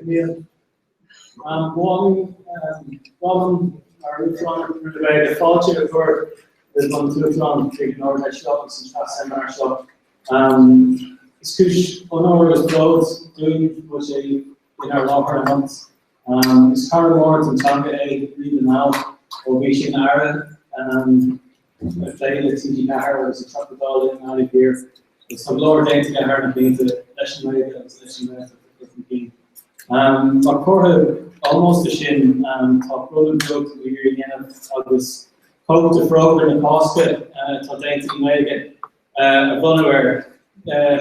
Neil. Molaim mar Uachtarán ar Chonradh na Gaeilge fáilte a chur roimh an tUachtarán chuig an Ard-Fheis seo agus an tráth seimineár seo. Is cúis onóir agus bróid dúinn go bhfuil sé inár láthair anocht. Is cara mór don teanga é riamh anall ó bhí sé ina Aire ag plé le TG4 agus ag Teachta Dála i nGaillimh Thiar agus tá go leor déanta aige thar na blianta leis an nGaeilge agus leis an nGaeltacht a chur chun cinn. Mar chomhartha ómóis de sin tá bronnadh beag le iarraidh a dhéanamh agus cóip de Forógra na Cásca atá déanta i nGaeilge a bhronnadh air.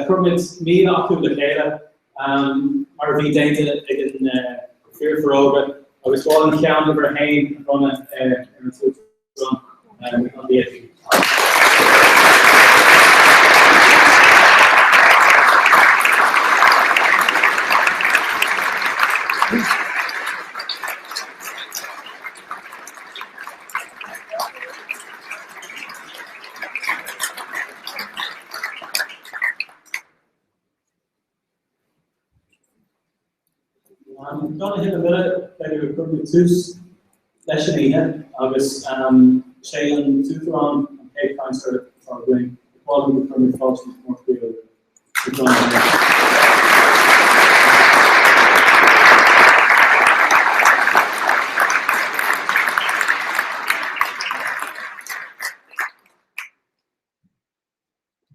Chuir muid 1,000 acu le chéile mar a bhí déanta ag an bhfíor-Fhorógra agus ba mhaith linn ceann uimhir a haon a bhronnadh ar an tUachtarán Micheál D. Gan a thuilleadh moille, b'fhéidir go gcuirfimid tús leis an oíche agus is é an tUachtarán an chéad chainteoir atá againn. Ba mhaith liom go gcuirfimid fáilte mhór roimh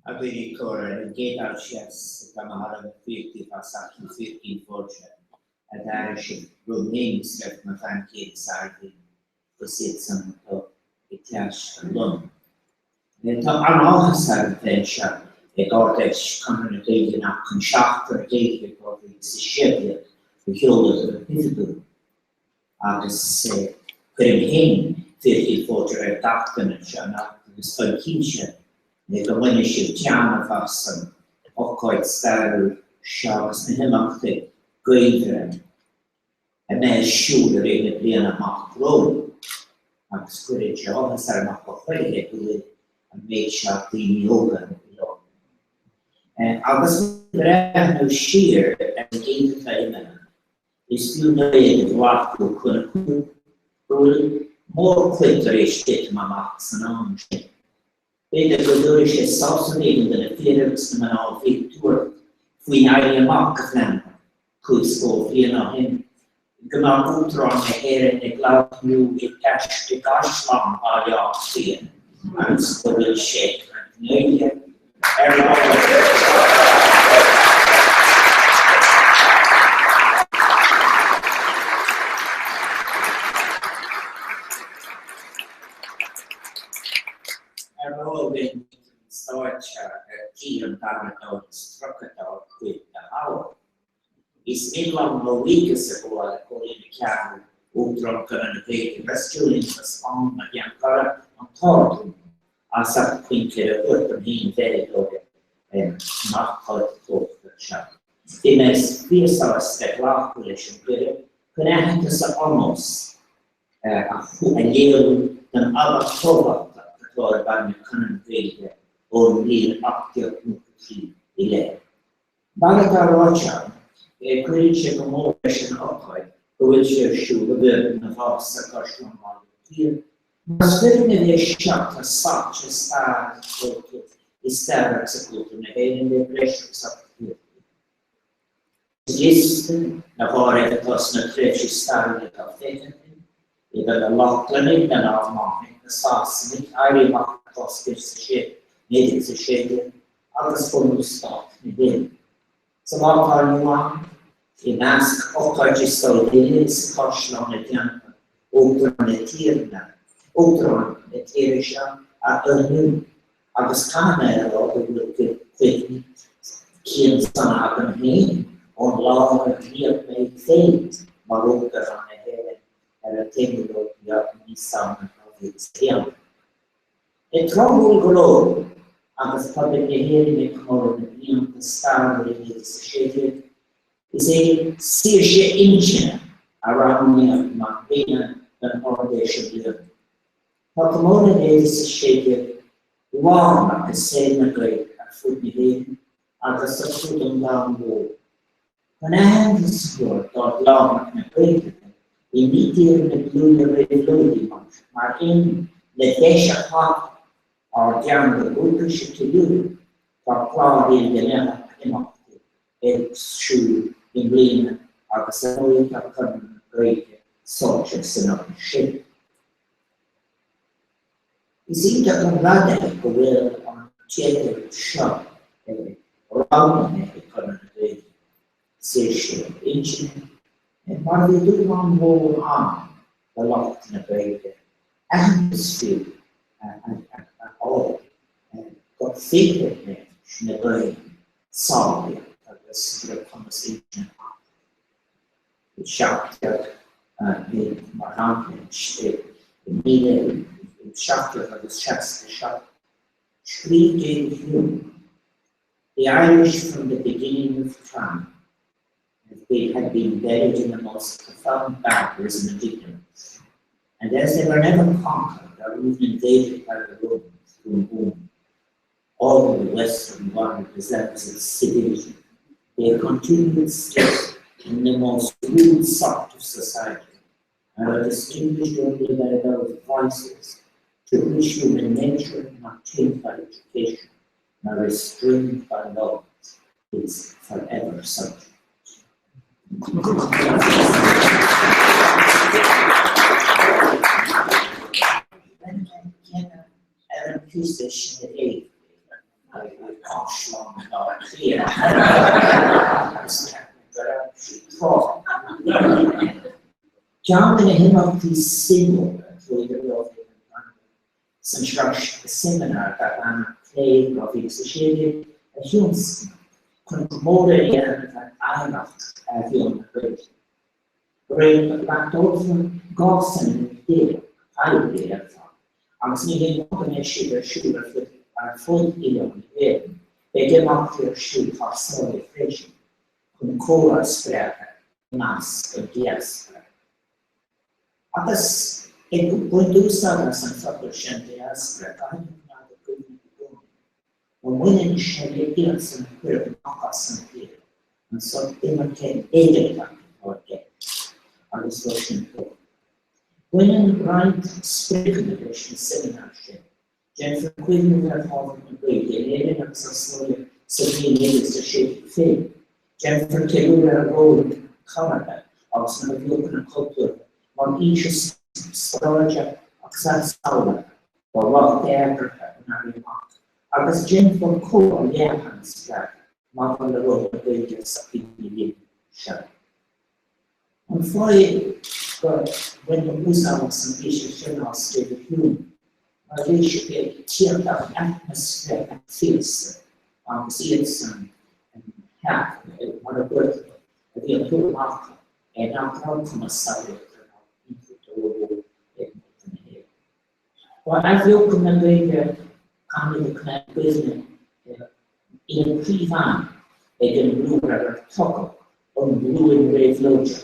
A dhaoine córa, ar an gcéad dul síos, tá mo thalamh fíortaobh as ach ní fíorchaoin fáilte a d'airigh sibh romham féin is roimh mo bhean chéile Saidhbhín is iadsan atá ag teastáil liom. Tá an-áthas orm bheith anseo ag Ard-Fheis Chonradh na Gaeilge anocht chun Seachtain na Gaeilge 2016 a sheoladh go hoifigiúil agus cuirim féin fíorchaoin fáilte roimh gach duine anseo anocht agus táim cinnte go mbainfidh sibh taitneamh as an ócáid stairiúil seo agus na himeachtaí gaolmhara a mbeidh ar siúl i rith na bliana amach romhainn, agus cuireann sé áthas orm ach go háirithe go bhfuil an méid seo daoine óga i láthair. Agus muid ag breathnú siar ar na blianta atá imithe, is fiú nóiméad a ghlacadh chun a chuimhniú go bhfuil mórchuid tar éis titim amach san am sin. B'fhéidir go dtabharfaidh sé sásamh éigin do na fir agus na mná a bhí ag tabhairt faoin éirí amach a phleanáil cúig scór bliain ó shin go mbeadh Uachtarán na hÉireann ag labhairt inniu i gCaisleán Bhaile Átha Cliath agus go bhfuil sé ag caint i nGaeilge ar lá Ar ól linn muintir an stáit seo ar tí an dara Dáil is 30 dár gcuid a thoghadh. Is mian liom mo bhuíochas a ghabháil le Cóilín Mac Cearúil, Uachtarán Chonradh na Gaeilge, agus Julian de Spáinn, mo sheanchara, an tArd-Rúnaí, as ucht caoinchead a thabhairt dom féin bheith i láthair ar an ócáid tábhachtach seo. Bhí mé fíorshásta glacadh leis an gcuireadh chun aitheantas a ómós a léiriú don obair thábhachtach atá ar bun ag Conradh na Gaeilge ón mbliain 1893 i leith. Mar atá ráite agam, cuireann sé go mór leis an ócáid go bhfuil sé ar siúl i bhfoirgneamh ársa Chaisleán Bhaile Átha Cliath, mar is foirgneamh é seo atá sáite i stair i stair agus i gcultúr na hÉireann le breis agus 800 bliain. Is liosta na háirithe atá sna tréimhsí stairiúla atá feicthe againn, idir na Lochlannaigh, na Normannaigh, na Sasanaigh, Éirí Amach na Cásca sa 1916 agus bunú Stát na hÉireann. Sa lá atá inniu ann, i measc ócáidí stairiúla eile is caisleán a déanfar Uachtarán na tíre, Uachtarán na tíre seo a oilithriú. Agus caithfidh mé a rá go bhfuil cuimhní cinn sona agam féin ón lá a roghnaíodh mé féin mar Uachtarán na hÉireann ar an 1ú lá de mhí Samhna 2001. É tráthúil go leor agus pobal na hÉireann ag comóradh na blianta stairiúla 1916, is é saoirse intinne a roghnaíodh mar théama don Ard-Fheis i mbliana. Tá comóradh 1916 lárnach i saol na Gaeilge ar fud na hÉireann agus ar fud an domhain mhóir. Chun aitheantas a thabhairt d'ardláithreacht na Gaeilge i ndeireadh na glúine réabhlóidí mar aon le deis a thapú ár dteanga dhúchais a cheiliúradh, tá clár ilghnéitheach imeachtaí ar siúl i mbliana agus ar ndóigh tá Conradh na Gaeilge sáite san obair sin. Is iontach an rud é go bhfuil an teideal seo roghnaithe ag Conradh na Gaeilge, Saoirse Intinne, mar bhí dúshlán mór ann do lucht na Gaeilge aitheantas fiú a fháil gur féidir leis na Gaeil samhlaíocht agus go raibh cumas intinne acu. 17 mar shampla, i 1767, scríobh David Hume, The Irish from the beginning of time have been, had been buried in the most profound barbarism and ignorance, and as they were never conquered or even invaded by the Romans, from whom all the Western world deserves its civility, they continued still in the most rude sort of society, and are distinguished only by those vices to which human nature, not tamed by education, nor restrained by laws, is forever subject. Ar an phíosa sin a léamh i gCaisleán Átha Cliath agus ceapaim go raibh sí tráth. Ceann de na himeachtaí suimiúla a chuaigh ar aghaidh ag an san sraith seimineár darb ainm Plé 2016 a thionscnamh chun comóradh a dhéanamh ar oidhreacht athbheochan na Gaeilge. Reáchtálfar 12 seimineár poiblí ar fad agus ní hé go mbeidh siad ar siúl ar fud ar fud oileán na hÉireann, beidh imeachtaí ar siúl thar sáile freisin chun comhrá a spreagadh i measc an diaspora. Agus ag baint úsáid as an focal sin diaspora, caithfidh mé coimeád i gcuimhne i gcónaí go mbaineann sé le iadsan a cuireadh amach as an tír, an sórt imirce éigeantach atá i gceist, agus rud sin dóibh. Baineann roinnt spriocanna leis na seimineáir sin, déanfar cuimhneamh ar thábhacht na Gaeilge in Éirinn agus thar sáile sa bhliain 1916 féin, déanfar ceiliúradh ar ról an Chonartha agus na hathbheochana cultúrtha mar fhoinse inspioráide agus athshamhlaithe do lucht eagraithe an Éirí Amach agus déanfar comhrá leathan a spreagadh maidir le ról na Gaeilge sa tsochaí ina dhiaidh seo. An fáth gur baineadh úsáid as an bpíosa sin as David Hume mar bhí sé ag tíocht atmaisféar an phíosa agus iadsan mar a dúirt a bhí an tuairim acu nach raibh cumas samhlaíochta ná intleachta rómhór ag muintir na hÉireann. Ba athbheochan na Gaeilge caithfimid a choimeád i gcuimhne ina príomhaidhm ag an nglúin ar ar tugadh an ghlúin réabhlóideach.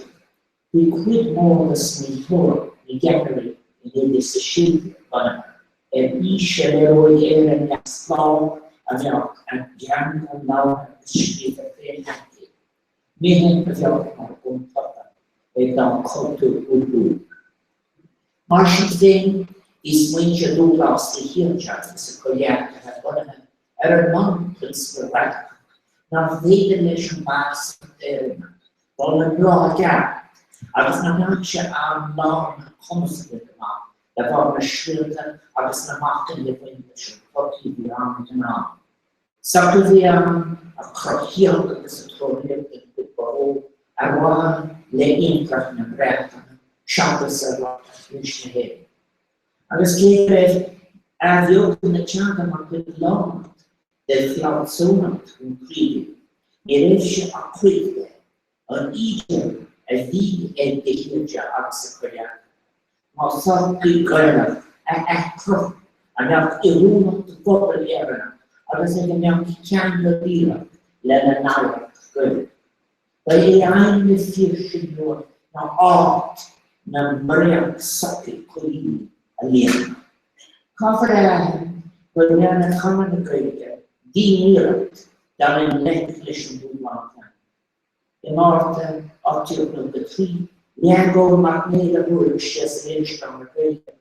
Bhí cuid mhór de smaointeoireacht na gceannairí i 1916 bunaithe ar fhís a léireodh Éire neamhspleách a mbeadh a dteanga labhartha agus scríofa féin aici, nithe a bheadh mar bhunchlocha ag dá cultúr uathúil. Mar sin féin, bhí smaointe Dúghlás de hÍde agus a chomhghleacaithe bunaithe ar an mbunphrionsabal radacach nach bhféidir leis an bpearsantacht Éireannach dul i mbláth i gceart agus nach mbeadh sé in ann lán a chumais a bhaint amach de bharr na srianta agus na mbacainní a bhain leis an tsochaí a bhí ann ag an am. Sochaí a bhí ann a cruthaíodh agus a treoraíodh den chuid ba mhó ar mhaithe le himpireacht na Breataine seachas ar mhaithe le muintir na hÉireann. Agus cé go raibh athbheochan na teanga mar chuid lárnach de fhealsúnacht an Chraoibhín, ní raibh sé ach cuid de. An ídéal a bhí ag de hÍde agus a chomhghleacaithe ná sochaí Ghaelach a athchruthú a mbeadh oiriúnach don phobal Éireannach agus ag a mbeadh ceangal díreach lena n-oidhreacht Ghaelach. Ba é aidhm na saoirse nua ná áit na mbréagsochaí coilíní a líonadh. Caithfear a aithint go ndearna Conradh na Gaeilge dianiarracht dul i ngleic leis an dúshlán teanga. I Márta 1893, leag Eoin Mac Néill a thuairim síos in Irisleabhar na Gaeilge.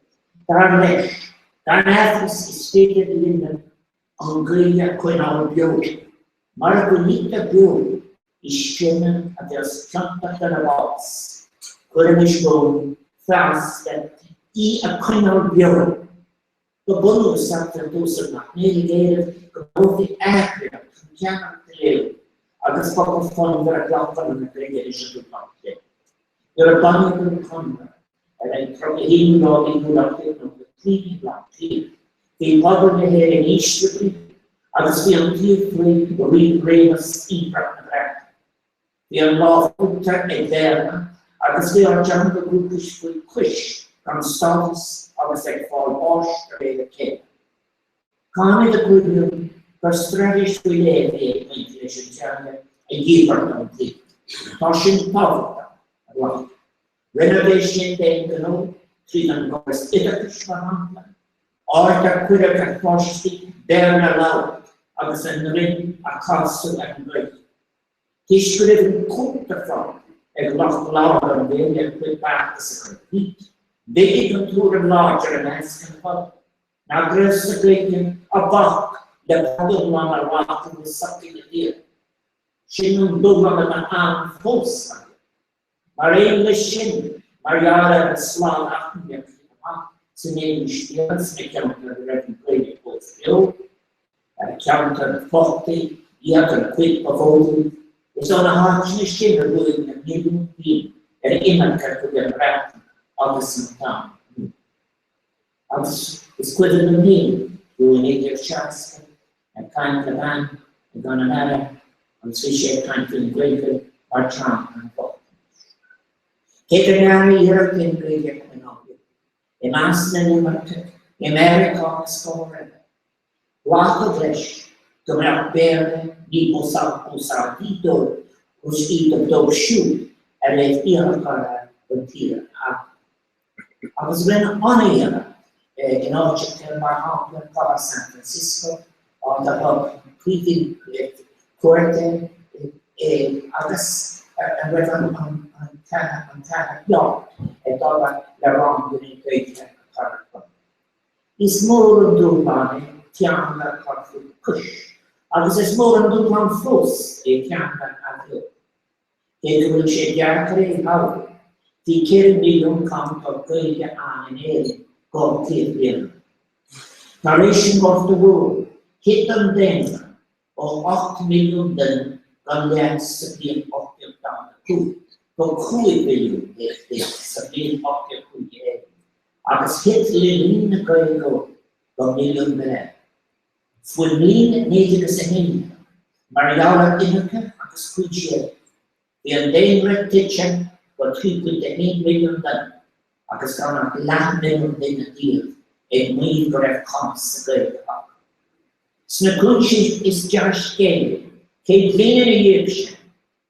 Dar leis, gan amhras is féidir linne an Ghaeilge a choinneáil beo, mar a gcoinnítear beo í sinne a bheas ciontach lena bás, cuirimis romhainn feasta í a choinneáil beo. Go bunúsach, bhí an tUasal Mac Néill ag éileamh go mbunófaí eagraíocht chun ceannaireacht a léiriú agus focal fonnmhar a ghlac Conradh na Gaeilge leis an dúshlán sin. Nuair a bunaíodh an Conradh ar an 31 lá de Iúil 1893 i mBaile Átha Cliath, bhí pobal na hÉireann in ísle brí agus bhí an tír faoi réimeas Impireacht na Breataine. Bhí an lámh in uachtar ag Béarla agus bhí ár dteanga dhúchais faoi chois gan stádas agus ag fáil báis de réir a chéile. Caithfimid a chuimhniú gur straitéis faoi leith a bhí ag baint leis an teanga a dhíbirt ón tír. Tá sin tábhachtach a ghlacadh. Rinneadh é sin d'aon ghnó tríd an gcóras oideachais, mar shampla, áit ar cuireadh ar pháistí Béarla a labhairt agus a ndroim a chasadh ar an Ghaeilge. Toisc go raibh an cumhacht ar fad ag lucht labhartha an Bhéarla a gcuid beartas a chur tríd, mhéadaigh an tuairim láidir i measc an phobail nach raibh sa Ghaeilge ach bac le páirt iomlán a ghlacadh i sochaí na tíre. Sin an dúshlán atá ann fós againn. Mar aon leis sin, mar gheall ar an slad eacnamaíoch a thit amach sa naoú haois déag sna ceantair a raibh an Ghaeilge fós beo, ar ceantair bhochta iad an chuid ba mhó díobh, is ó na háiteanna sin a chuaigh na milliúin daoine ar imirce chuig an mBreatain agus an tSam Nua. Agus is cuimhin liom féin, fiú i 1960, ag caint le bean i gConamara agus bhí sí ag caint faoin Ghaeilge mar teanga an bhochtanais. Cé go ndearnadh iarracht an Ghaeilge a choinneáil beo i measc na n-imirceach i Meiriceá agus go háirithe, glacadh leis go mbeadh Béarla ní ba úsáidí dóibh siúd a raibh iarracht orthu an tír a fhágáil. Agus rinneadh an-iarracht in áiteacha mar shampla cathair San Francisco, áit a thug príomhaí cuairte agus a raibh an tAthair York ag obair le ranganna Gaeilge a chur ar bun. Is mór an dúshlán é teanga a chur faoi chois agus is mór an dúshlán fós é teanga a athbheochan. Cé go bhfuil sé deacair é a shamhlú, bhí 4 mhilliún cainteoir Gaeilge ann in Éirinn 200 bliain ó shin. Tar éis an Ghorta Mhóir, thit an daonra ó 8 milliún duine go leath sa bhliain 1845 go 5 mhilliún déag sa bhliain 1851 agus thit líon na Gaeilgeoirí go milliún go leith. Faoin mbliain 1911, mar gheall ar imirce agus cúinsí eile, bhí an daonra tite go 3.1 milliún duine agus gan ach leathmhilliún duine díobh ag maíomh go raibh cumas sa Ghaeilge acu. Sna cúinsí is dea-scéalaí, 100 bliain ina dhiaidh sin,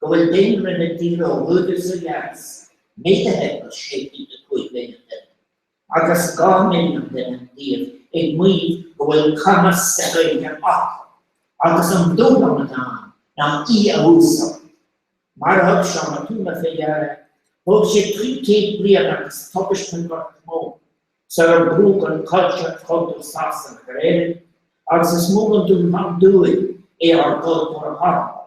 go bhfuil daonra na tíre ó thuaidh agus ó dheas méadaithe go 6.5 milliún duine. agus 2 mhilliún duine díobh ag maíomh go bhfuil cumas sa Ghaeilge acu, agus an dúshlán atá ann ná í a úsáid. Mar a thug Seán Ó Tuama faoi deara, thóg sé 300 bliain agus tubaiste an Ghorta Mhóir sular brúdh an cultúr cultúr Sasanach ar Éirinn, agus is mór an dúshlán dúinn é ár gcultúr a chothabháil.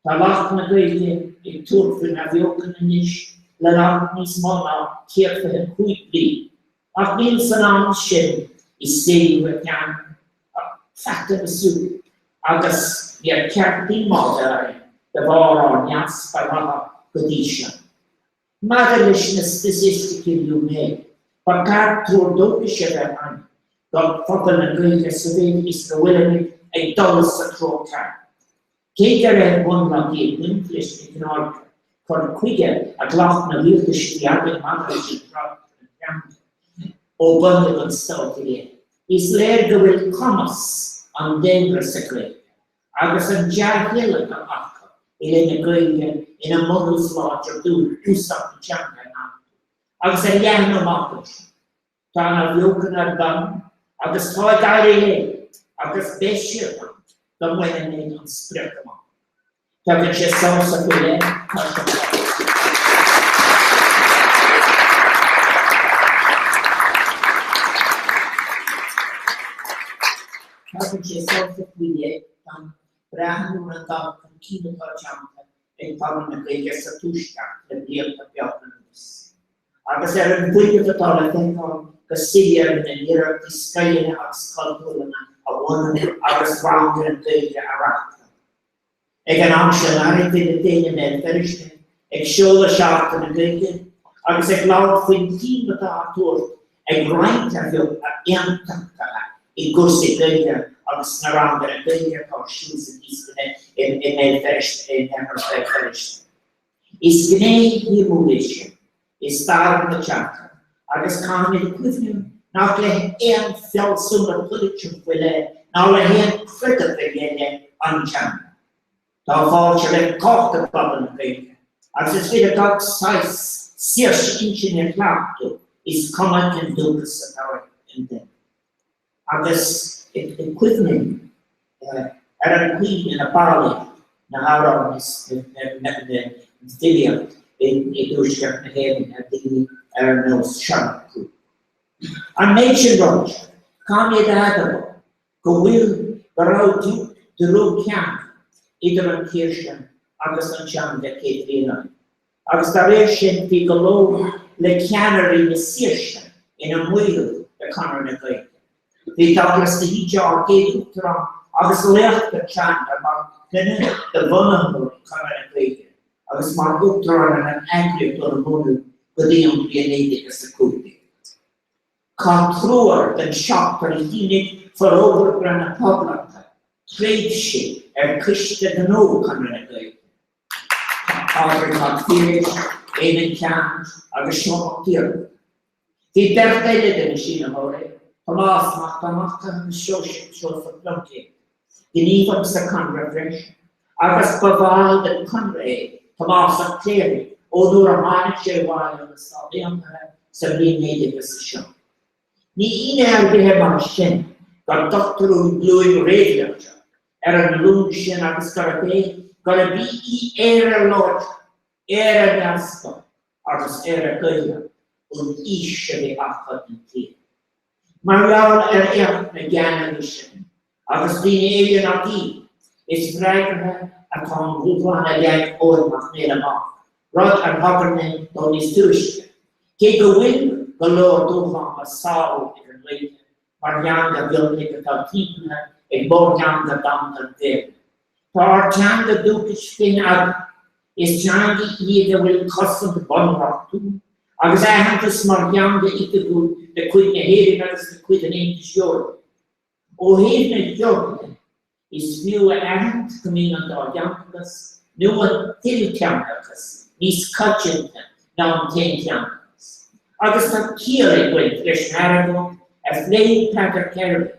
Tá lucht na Gaeilge ag tabhairt faoin athbheochan anois le níos mó ná 125 bliain, ach níl san am sin i saol na teanga ach faiteadh na súl, agus níor cheart díomá a bheith orainn de bharr ár n-easpa ratha go dtí seo. Maidir leis na staitisticí a luaigh mé, ba cheart tuar dóchais a bheith againn do phobal na Gaeilge sa mhéid is go bhfuilimid ag dul sa treo ceart. Cé go raibh bunlaigí ag baint leis na cineálacha cur chuige a ghlac na rialtais a bhí againn maidir leis an teanga ó bunaíodh an stát i leith, is léir go bhfuil cumas an daonra sa Ghaeilge agus an dea-thoil atá acu i leith na Gaeilge ina mbunús láidir dúinn úsáid na teanga a neartú agus a leathnú amach anseo. Tá an athbheochan ar bun agus tá ag éirí linn agus beidh sí ar bun go mbainfimid an sprioc amach. Tugann sé sásamh faoi leith, tá sé mar. Tugann sé sásamh faoi leith dom breathnú ar an dul chun cinn atá déanta ag pobal na Gaeilge sa Tuaisceart le blianta beaga anuas, agus ar an bhfuinneamh atá le feiceáil go soiléir ina n-iarrachtaí scoileanna agus cultúrlanna a bhunú agus ranganna Gaeilge a reáchtáil. Ag an am sin, airíonn duine daoine i mBéal Feirste ag seoladh Seachtain na Gaeilge agus ag labhairt faoin chéim atá á tabhairt ag roinnt aontachtaithe i gcúrsaí Gaeilge agus sna ranganna Gaeilge atá ar siúl san i mBéal Feirste i nIarthar Bhéal Feirste. Is gné shuimiúil é sin i stair na teanga agus caithfimid cuimhniú nach le haon fealsúnacht pholaitiúil faoi leith ná le haon chreideamh a dhéanann an teanga. Tá fáilte roimh chách i bpobal na Gaeilge agus is féidir gach saghas saoirse intinne a chleachtadh, is cuma cén dúchas atá ag an duine. agus ag cuimhniú ar an gcaoi ina bailíodh na hamhráin is na filíocht i dTuaisceart na hÉireann ar daoine ar nós Seán Mac Cumhaill. An méid sin ráite, caithfimid a admháil go bhfuil, go raibh dlúthcheangal idir an tír seo agus an teanga 100 bliain ó shin. agus dá réir sin bhí go leor le ceannairí na saoirse ina mbaill de Chonradh na Gaeilge. Bhí Dubhghlas de hÍde, ár gcéad Uachtarán agus laoch don teanga mar dhuine de bhunaitheoirí Chonradh na Gaeilge agus mar Uachtarán ar an eagraíocht óna mbunú go dtí an bhliain 1915. Chaith triúr den seachtar a shínigh Forógra na Poblachta tréimhsí ar Choiste Gnó Chonradh na Gaeilge. Pádraig Mac Piarais, Éamonn Ceannt agus Seán Mac Diarmada. Bhí beirt eile de na sínitheoirí, Tomás Mac Donnchadha agus Seosamh Pluincéad, gníomhach sa Chonradh freisin, agus ba bhall den Chonradh é Tomás Ó Cléirigh ón uair a tháinig sé abhaile ó na Stáit Aontaithe sa bhliain 1907. Ní ionadh ar bith é mar sin gur dtugtar glúin réabhlóideach ar an nglúin sin agus gurb é gurb í í Éire láidir, Éire neamhspleách agus Éire Ghaelach an fhís a bhí acu don tír. Mar gheall ar éacht na gceannairí sin agus daoine eile nach iad, is freagartha atá an dúshlán a leag Eoin Mac Néill amach, rud ar thagair mé dó níos túisce. Cé go bhfuil go leor dúshlán le sárú ag an nGaeilge mar theanga mhionlaigh atá timpeallaithe ag mórtheanga domhanda an Bhéarla, tá ár dteanga dúchais féin againn. Is teanga í ag a bhfuil cosaint bunreachtúil agus aitheantas mar theanga oifigiúil de chuid na hÉireann agus de chuid an Aontais Eorpaigh. Ó thaobh na hEorpa de, is fiú a aithint go mbíonn an dátheangachas, nó an t-ilteangachas, níos coitianta ná an t-aonteangachas. Agus tá ciall ag baint leis an argóint a phléigh Peadar Carey,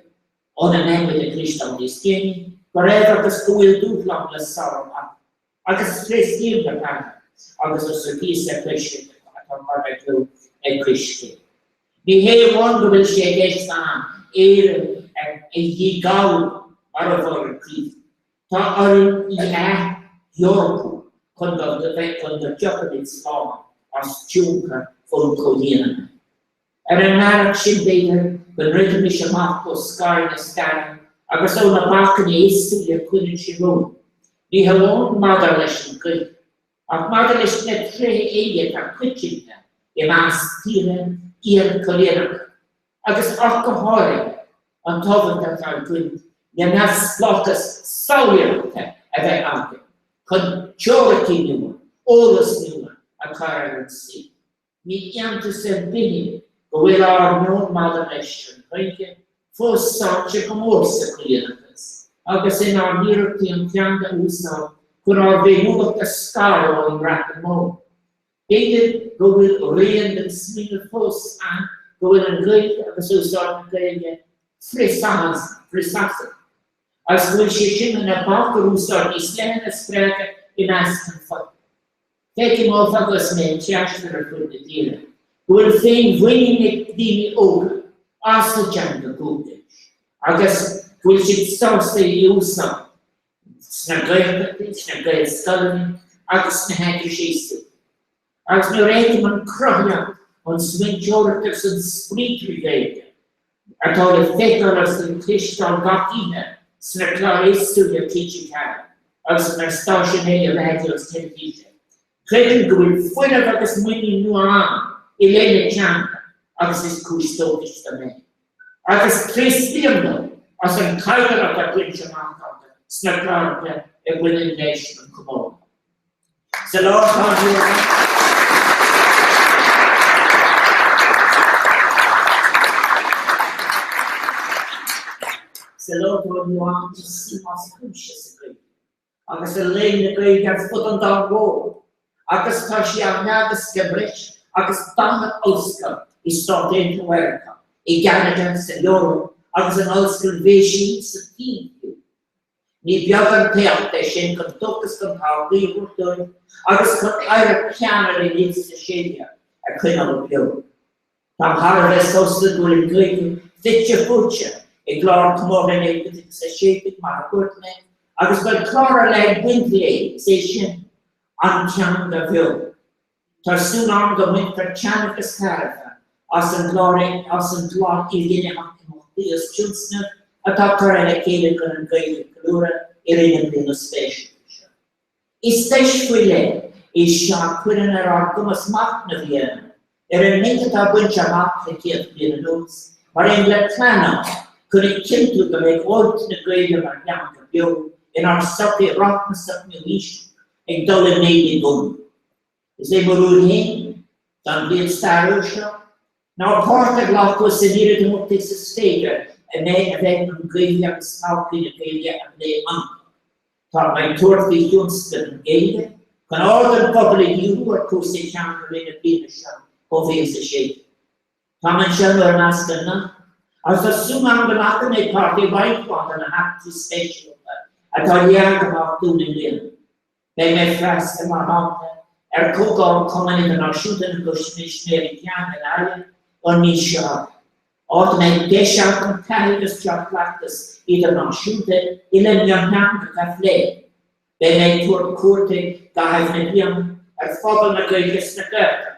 óna mbeidh muid ag cloisteáil níos déanaí, go raibh agus go bhfuil dúshlán le sárú againn. Agus tréaslaím le Peadar agus is ar phíosa coise atá curtha i gcló ag Coiscéim. Ní hé amháin go bhfuil sé i gceist ann Éire a dhíghalrú mar a mhol an Criomhthanach, tá orainn í a ath-Eorpú chun go chun go dtiocfaimid slán as tionchar an choilínithe. Ar an mbealach sin, b'fhéidir go ndruidfimis amach ó scair na staire agus ó na bacainní éagsúla a chuireann sí romhainn, ní hamháin maidir leis an Ghaeilge, ach maidir leis na tréithe eile atá coitianta i measc tíortha iarchoilíneacha, agus ach go háirithe, an tábhacht atá ag baint le neamhspleáchas samhlaíochta a bheith againn chun teoiricí nua, eolas nua a chur ar an saol. Ní iontas ar bith é go bhfuil ár meon maidir leis an Ghaeilge fós sáite go mór sa choilíneachas agus inár n-iarrachtaí an teanga a úsáid chun ár bhféiniúlacht a scaradh ón mBreatain Mhór. B'fhéidir go bhfuil rian den smaoineamh fós ann go bhfuil an Ghaeilge agus úsáid na Gaeilge frith-Sasanach agus go bhfuil sé sin ina bhac ar úsáid níos leithne a spreagadh i measc an phobail. Feicim áfach agus mé ag taisteal ar fud na tíre, go bhfuil féinmhuinín ag daoine óga as a dteanga dhúchais agus go bhfuil siad sásta í a úsáid. sna Gaeltachtaí, sna Gaelscoileanna agus sna heagrais éagsúla. Agus nuair a fheicim an chruthaíocht, an smaointeoireacht agus an spraoi trí Ghaeilge atá le feiceáil agus le cloisteáil gach oíche sna cláir éagsúla ar TG4 agus ar na stáisiúin eile raidió agus teilifíse, creidim go bhfuil fuinneamh agus muinín nua ann i leith na teanga agus is cúis dóchais dom é. Agus tréaslaím leo as an caighdeán atá bainte amach acu sna cláracha a bhaineann leis an chomóradh. Sa lá atá inniu ann, Sa lá atá inniu ann, tá suim as cuimse sa Ghaeilge agus i léann na Gaeilge ar fud an domhain mhóir, agus tá sí á theagasc i mbreis agus 40 ollscoil i Stáit Aontaithe Mheiriceá, i gCeanada, san Eoraip agus in Ollscoil Bhéising sa tSín fiú. Ní beag an t-éacht é sin chun dóchas don todhchaí a thabhairt dúinn agus chun oidhreacht cheannaire 1916 a choinneáil beo. Táim thar a bheith sásta go bhfuil an Ghaeilge fite fuaite i gclár comórtha 1916 mar a dúirt mé agus go bhfuil clár ar leith ag baint léi, is é sin, An Teanga Bheo. Tá súil agam go mbainfear taitneamh agus tairbhe as an gclár as an gclár ilghnéitheach imeachtaí agus tionscnamh atá curtha le chéile chun an Ghaeilge a cheiliúradh i rith na bliana speisialta seo. Is deis faoi leith é seo a chuireann ar ár gcumas machnamh a dhéanamh ar an méid atá bainte amach le 100 bliain anuas, mar aon le pleanáil chun a chinntiú go mbeidh áit na Gaeilge mar theanga bheo inár sochaí rachmasach nua-aoiseach ag dul i méid i gcónaí. Is é mo rún féin don bhliain stairiúil seo ná páirt a ghlacadh san oiread imeachtaí is is féidir a mbeidh a bheidh an Ghaeilge agus todhchaí na Gaeilge á bplé iontu. Tá mé ag tabhairt faoi thionscnamh na Gaeilge chun aird an phobail a dhíriú ar chúrsaí teanga i rith na bliana seo 2016. Táim anseo in bhur measc anocht agus tá súil agam go nglacfaidh mé páirt i roinnt mhaith de na heachtraí speisialta atá leagtha amach dúinn i mbliana. Beidh mé ag freastal, mar shampla, ar Chomhdháil Chumann Idirnáisiúnta na gCoimisinéirí Teanga i nGaillimh an mhí seo chugainn, áit a mbeidh deis agam taithí agus dea-chleachtas idirnáisiúnta i leith mionteangacha a phlé. Beidh mé ag tabhairt cuairte i gcaitheamh na bliana ar phobal na Gaeilge sna Gaeltachtaí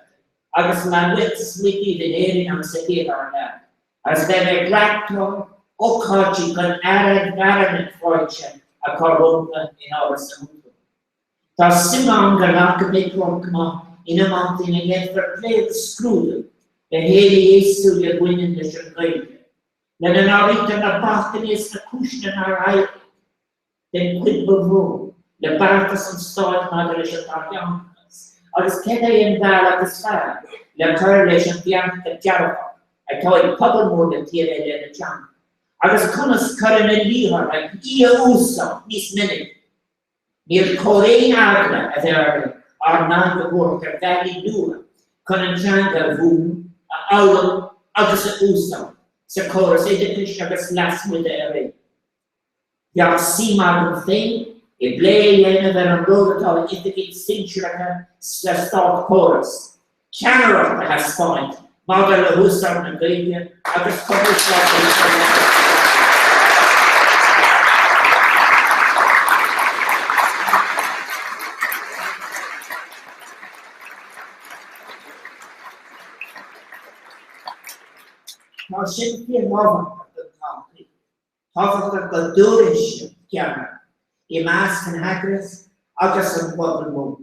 agus lasmuigh díobh in Éirinn agus i dtíortha thar lear, agus beidh mé ag reáchtáil ócáidí chun fhearadh na fáilte a chur rompu in Áras an Uachtaráin. Tá suim agam go nglacfaidh mé páirt chomh maith in imeachtaí ina ndéanfar plé agus scrúdú ar théamaí éagsúla a bhaineann leis an Ghaeilge, lena n-áirítear na bacainní is na cúiseanna nár éirigh den chuid ba mhó, le beartas an stáit maidir leis an dátheangachas, agus cad é an bealach is fearr le cur leis an dearcadh dearfach atá ag pobal mór na tíre i leith na teanga, agus conas cur ina luí orthu í a úsáid níos minice. Níor chóir aon eagla a bheith orainn ár n-aghaidh a thabhairt ar bhealaí nua chun an teanga a mhúineadh, a fhoghlaim agus a úsáid sa chóras oideachais agus lasmuigh de araon. Bheadh suim agam féin i bplé a dhéanamh ar an ról atá ag oifigigh sinsearacha sa státchóras, ceannaireacht a thaispeáint maidir le húsáid na Gaeilge agus cumarsáid a dhéanamh. Tá sin fíorthábhachtach don todhchaí. Tábhachtach go dtabharfaidh siad ceannaireacht i measc na n-eagras agus an phobail mhóir.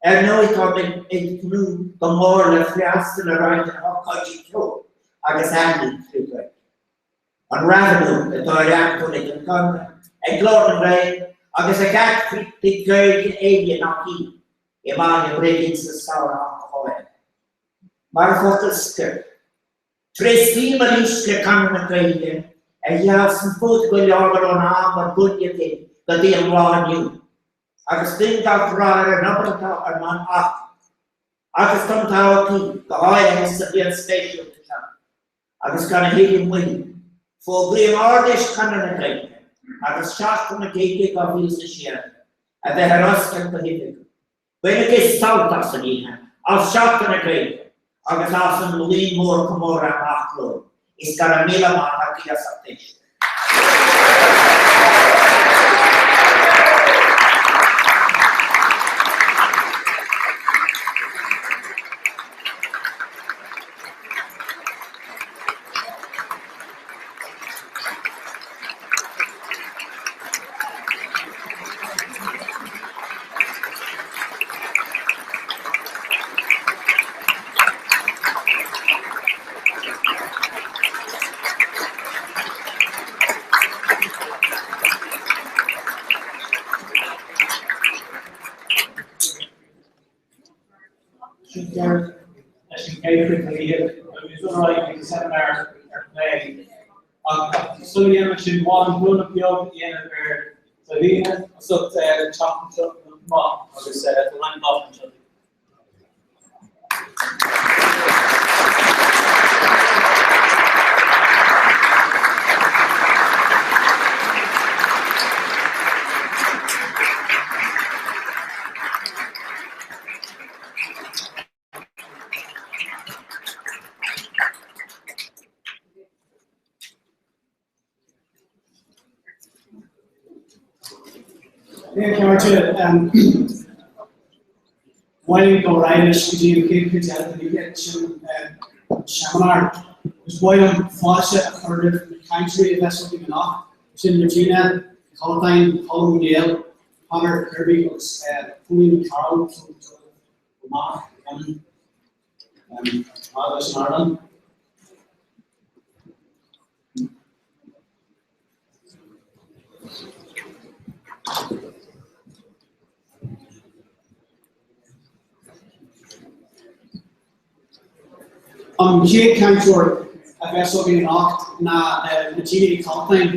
Ar ndóigh, tá mé ag tnúth go mór le freastal ar roinnt de na hócáidí ceoil agus ealaíon trí Ghaeilge. An Ravenuacht atá á reáchtáil ag an Conradh, ag Glór na nGael agus ag eagraíochtaí Gaeilge eile nach iad, i mBaile Brigín sa samhradh ach go háirithe. Mar fhocal scoir. Tréaslaím arís le Conradh na Gaeilge a sheas an fód go láidir ón am a bunaíodh é go dtí an lá inniu agus guím gach rath ar an obair atá ar bun acu agus don todhchaí, go háirithe sa bhliain speisialta seo. Agus gan a thuilleadh moille, fógraím Ard-Fheis Chonradh na Gaeilge agus Seachtain na Gaeilge 2016 a bheith ar oscailt go hoifigiúil. Bainigí sult as an oíche, as Seachtain na Gaeilge agus as an mbliain mhór comórtha amach romhainn. Is go raibh míle maith agaibh as ucht éisteacht. deireadh leis an gcéad chuid den oíche agus dul ar aghaidh chuig an seimineár ar phlé. Ach sula ndéanaim sin, ba mhaith liom bronnadh beag a dhéanamh ar Daivina as ucht teacht anseo maith agus tá roinnt lámh anseo. A chairde, ba mhaith liom dul ar aghaidh anois go dtí an chéad chuid eile den oíche, sin an seimineár. Agus ba mhaith liom fáilte a chur roimh na cainteoirí a bheas againn anocht, sin Regina Ní Chollatáin, Colm Ó Néill, Conor Kirby agus Pauline Carroll. Amach fhad leis an ardán. An chéad chainteoir a bheas againn anocht ná Regina Uí Chollatáin.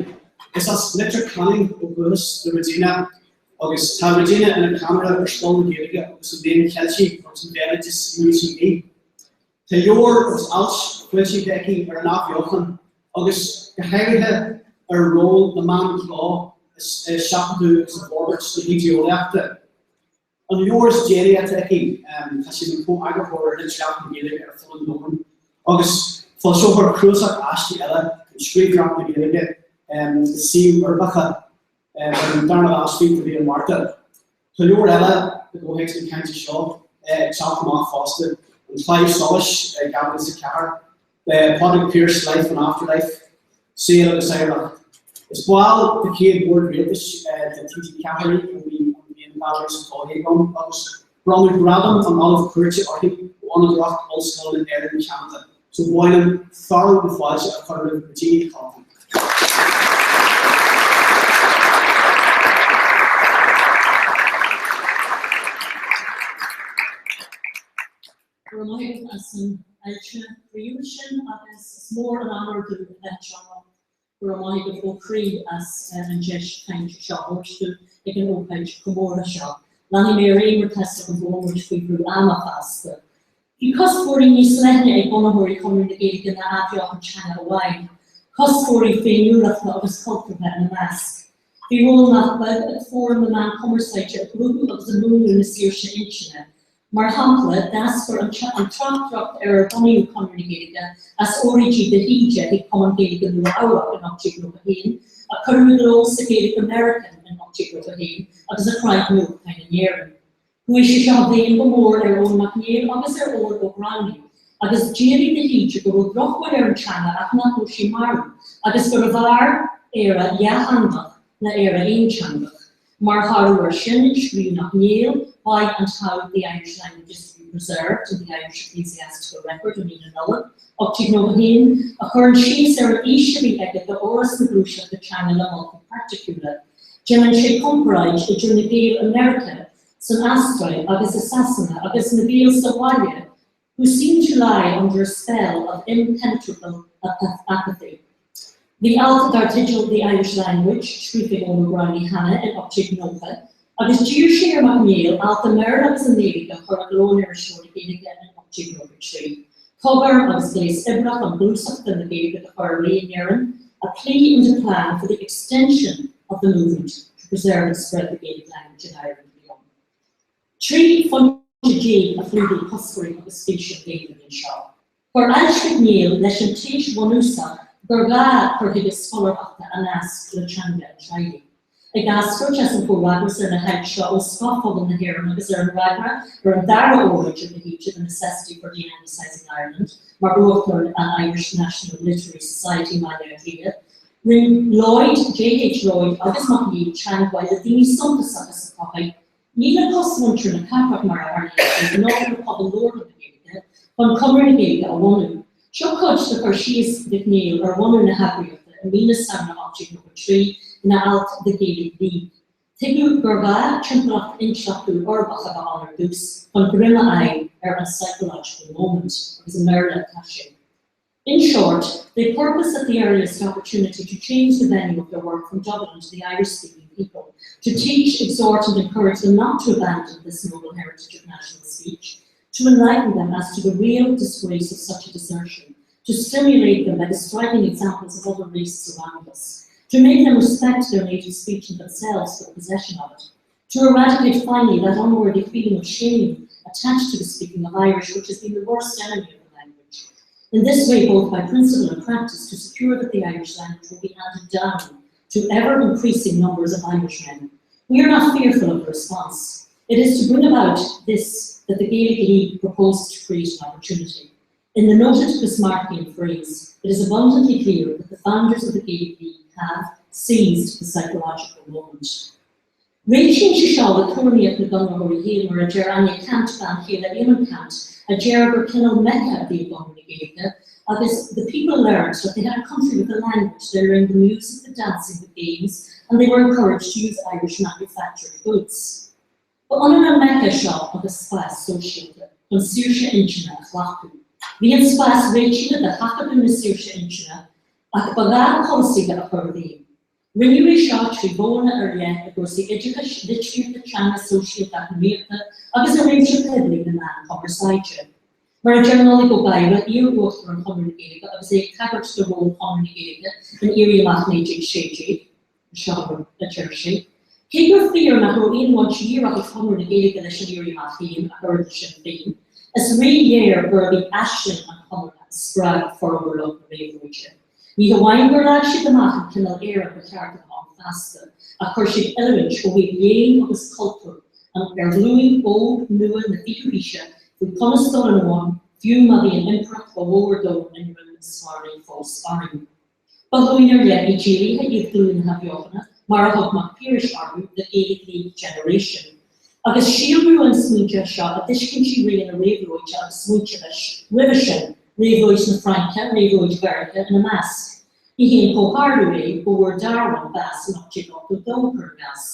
Is as Leitir Ceanainn ó dhúchas do Regina agus tá Regina ina ceannaire ar Scoil na Gaeilge agus an Léinn Cheiltigh agus an Bhéaloidis in UCD. Tá leabhair agus ailt foilsithe aici ar an athbheochan agus, go háirithe, ar ról na meán cló i seachadadh agus i bhforbairt na hídéeolaíochta. An leabhar is déanaí atá aici, tá sí ina comheagarthóir ar Litríocht na Gaeilge ar fud an Domhain agus foilseofar cnuasach aistí eile, An Scríbhneoireacht na Gaeilge i Suímh Uirbeacha, ar an darna lá is fiche de mhí an Mhárta. Tá leabhar eile i gcomhthéacs na cainte seo ag teacht amach fosta, An Claidheamh Soluis, 2004, Pádraig Pearse, Life and Afterlife, Saol agus Oidhreacht. Is ball de chéad Bhord Rialtais de TG4 í ó bhí an bhliain 2012 ann agus bronnadh Gradam an Ollaimh Cúirte uirthi ó Fhondúireacht Ollscoileanna Éireann Cheanada. So ba mhaith liom fearadh na fáilte a chur roimh Regina Ní Chollatáin. Go raibh maith agat as an fháilte chroíúil sin agus is mór an onóir domh a bheith anseo anocht. Go raibh maith agat ó chroí as an deis caint seo a thabhairt domh ag an ócáid chomórtha seo. Leanfaidh mé ar aghaidh mar tá's agam go bhfuil muid faoi bhrú ama fosta. Bhí cuspóirí níos leithne ag bunaitheoirí Chonradh na Gaeilge ná athbheochan teanga amháin, cuspóirí féiniúlachta agus cultúrtha ina measc. Bhí ról nach beag ag Fóram na Meán Cumarsáide i gcruthú agus i múnlú na saoirse intinne. Mar shampla, d'eascair an tráchtaireacht ar ar bunaíodh Conradh na Gaeilge as óráidí de hÍde chuig Cumann Gaeilge Nua-Eabhrac in 1891, a cuireadh i gcló sa Gaelic American in 1891 agus a shroich nuachtáin in Éirinn. Chuaigh sé seo i bhfeidhm go mór ar Eoin Mac Néill agus ar Eoghan Ó Gramhnaigh, agus d'éiligh de hÍde go raibh drochbhail ar an teanga ach nach raibh sí marbh, agus gurbh fhearr Éire dhátheangach ná Éire aonteangach. Mar thoradh air sin, scríobh Mac Néill, Why and How the Irish Language is to be Preserved in the Irish Ecclesiastical Record i mí na Nollag, 1891, a chuireann síos ar an fhís a bhí aige d'fhoras na gluaiseachta teanga le moltaí praiticiúla. Déanann sé comparáid idir na Gaeil i Meiriceá, san Astráil agus i Sasana agus na Gaeil sa bhaile who seem to lie under a spell of impenetrable apathy. Bhí alt dar teideal The Irish Language scríofa ag Eoin Ó Gramhnaigh cheana in 1890, agus d'iarr sé ar Mac Néill alt i mBéarla agus i nGaeilge a chur i gcló in Iriseoir na Gaeilge in 1893. Cogairm agus gléas oibre chun gluaiseachta na Gaeilge do chur ar aghaidh in Éirinn, a plea and a plan for the extension of the movement to preserve and spread the Gaelic language in Ireland a bhí ann. 13 phointe a chlúdaigh cuspóirí agus fís an Ghaelainn anseo. Chuir ailt Mhic Néill leis an téis bhunúsach gur ghá cur chuige scolárthachta a nasc le teanga an teaghlaigh. Ag eascairt as an chomhfhreagras ar na hailt seo ó scothphobal na hÉireann agus ar an fhreagra ar an dara óráid de hÍde The Necessity for De-Anglicising Ireland mar uachtarán an Irish National Literary Society i mBaile Átha Cliath, rinne Lloyd, J.H. Lloyd agus Mac Néill teagmháil le daoine suntasacha sa tsochaí Ní le cosmhuintir na cathrach mar a tharlaíonn sé ná le pobal labhartha na Gaeilge, chun Conradh na Gaeilge a bhunú. Seo cuid de chur síos Mhic Néill ar bhunú na heagraíochta i mí na Samhna 1893 ina alt The Gaelic League. Tuigeadh gur ghá timpeallacht intleachtúil uirbeach a bheith ann ar dtús chun greim a fháil ar an psychological moment, agus i mBéarla atá sé. In short, they purpose at the earliest opportunity to change the venue of their work from Dublin to the Irish-speaking people, to teach, exhort and encourage them not to abandon this noble heritage of national speech, to enlighten them as to the real disgrace of such a desertion, to stimulate them by the striking examples of other races around us, to make them respect their native speech and themselves for the possession of it, to eradicate finally that unworthy feeling of shame attached to the speaking of Irish, which has been the worst enemy of the language. In this way, both by principle and practice, to secure that the Irish language will be handed down to ever-increasing numbers of Irishmen. We are not fearful of the response. It is to bring about this that the Gaelic League proposes to create an opportunity. In the noted Bismarckian phrase, it is abundantly clear that the founders of the Gaelic League have seized the psychological moment. Réitíonn sé seo le tuairimíocht na gConraitheoirí féin, mar a deir Anja Kant, bean chéile Éamonn Ceannt, a deir gur cineál Mecca a bhí i gConradh na Gaeilge agus the people learned that they had a country with a language, they learned the music, the dancing, the games and they were encouraged to use Irish manufactured goods. Ba ionann an Mecca seo agus spás sóisialta chun saoirse intinne a chleachtadh. Bhí an spás réitithe do sheachadadh na saoirse intinne ach ba ghá polasaithe a chur i bhfeidhm. Rinneadh é seo trí mhodhanna ar leith i gcúrsaí oideachais, litríochta, teanga, sóisialta, eacnamaíochta agus i réimse poiblí na meán cumarsáide. Mar a deir Nollaig Ó Gadhra, iar-Uachtarán Chonradh na Gaeilge agus é ag tagairt do ról Chonradh na Gaeilge in Éirí Amach 1916, seo a deir sé, Cé gur fíor nach raibh aon bhaint dhíreach ag Conradh na Gaeilge leis an Éirí Amach féin ach oiread le Sinn Féin, is rí-léir gurbh í aisling an Chonartha a spreag formhór lucht na réabhlóide. Ní hamháin gur leag siad amach an cineál Éire ba cheart a bheith ann feasta, ach chuir siad oiliúint ó thaobh léinn agus cultúir ar ghlúin óg nua na fichiú haoise faoi conas dul ina bhun, fiú má bhí an impireacht ba mhó ar domhan i ndroim spairne fós orainn. Ba ghlúin ar leith ídéalaithe iad glúin na hAthbheochana, mar a thug Mac Piarais orthu, the Gaelic League Generation. Agus síolraíodh an smaointe seo i dtuiscintí ré na réabhlóide agus smaointe leis roimhe sin, Réabhlóid na Fraince, Réabhlóid Mheiriceá ina measc. Ní haon chomhtharlú é go bhfuair Darwin bás in 1882, cuir i gcás.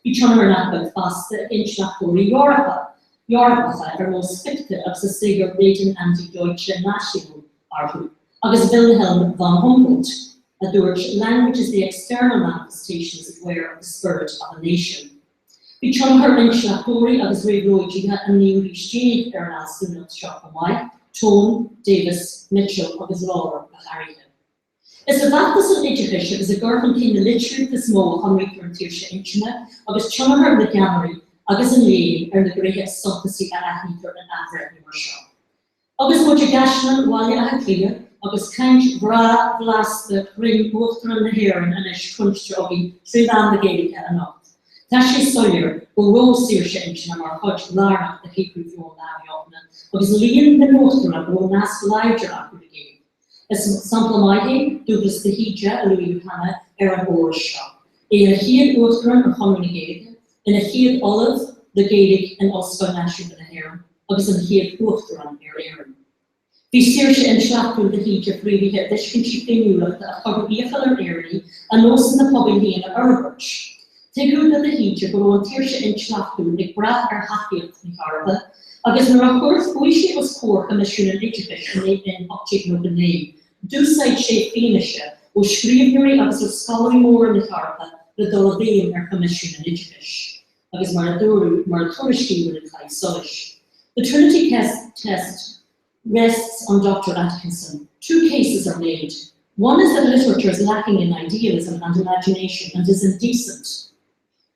Bhí tionchar nach beag fosta ag intleachtóirí Eorpacha ar nós Fichte agus a saothar Reden an die deutsche Nation orthu, agus Wilhelm von Humboldt, a dúirt, Language is the external manifestation, as it were, of the spirit of a nation. Bhí tionchar intleachtóirí agus réabhlóidithe an naoú haois déag ar an fhealsúnacht seo chomh maith, Tone, Davis, Mitchell agus Lawlor go háirithe. Is i bhfeachtas an oideachais agus i gcur chun cinn na litríochta is mó a shonraítear an tsaoirse intinne agus tionchar na gceannairí agus an léinn ar na gnéithe is suntasaí a aithnítear in athbhreithniú mar seo. Agus muid i gCaisleán Bhaile Átha Cliath agus caint bhreá bhlasta chruinn Uachtarán na hÉireann anois cluinste againn tré mheán na Gaeilge anocht, tá sé soiléir go raibh saoirse intinne mar chuid lárnach de shaothrú mheon na hAthbheochana agus líon na n-uachtarán a raibh nasc láidir acu le Gaeilge. Is sampla maith é Dúghlas de hÍde, a luaíodh cheana, ar an eolas seo. É ina chéad Uachtarán ar Chonradh na Gaeilge, ina chéad Ollamh le Gaeilge in Ollscoil Náisiúnta na hÉireann, agus an chéad Uachtarán ar Éirinn. Bhí saoirse intleachtúil de hÍde fréamhaithe i dtuiscintí féiniúlachta a chuirfeadh iachall ar Éireannaigh a nósanna pobail féin a fhorbairt. Tuigeadh do de hÍde go raibh an tsaoirse intleachtúil ag brath ar thacaíocht na hEorpa agus nuair a chuaigh sé os comhair Choimisiún an Oideachais in 1899, d'úsáid sé fianaise ó scríbhneoirí agus ó scoláirí móra na hEorpa le dul i bhfeidhm ar Choimisiún an Oideachais. agus mar a dúradh, mar a tuairiscíodh in An Claidheamh Soluis. The Trinity test rests on Dr Atkinson. Two cases are made. One is that literature is lacking in idealism and imagination and is indecent.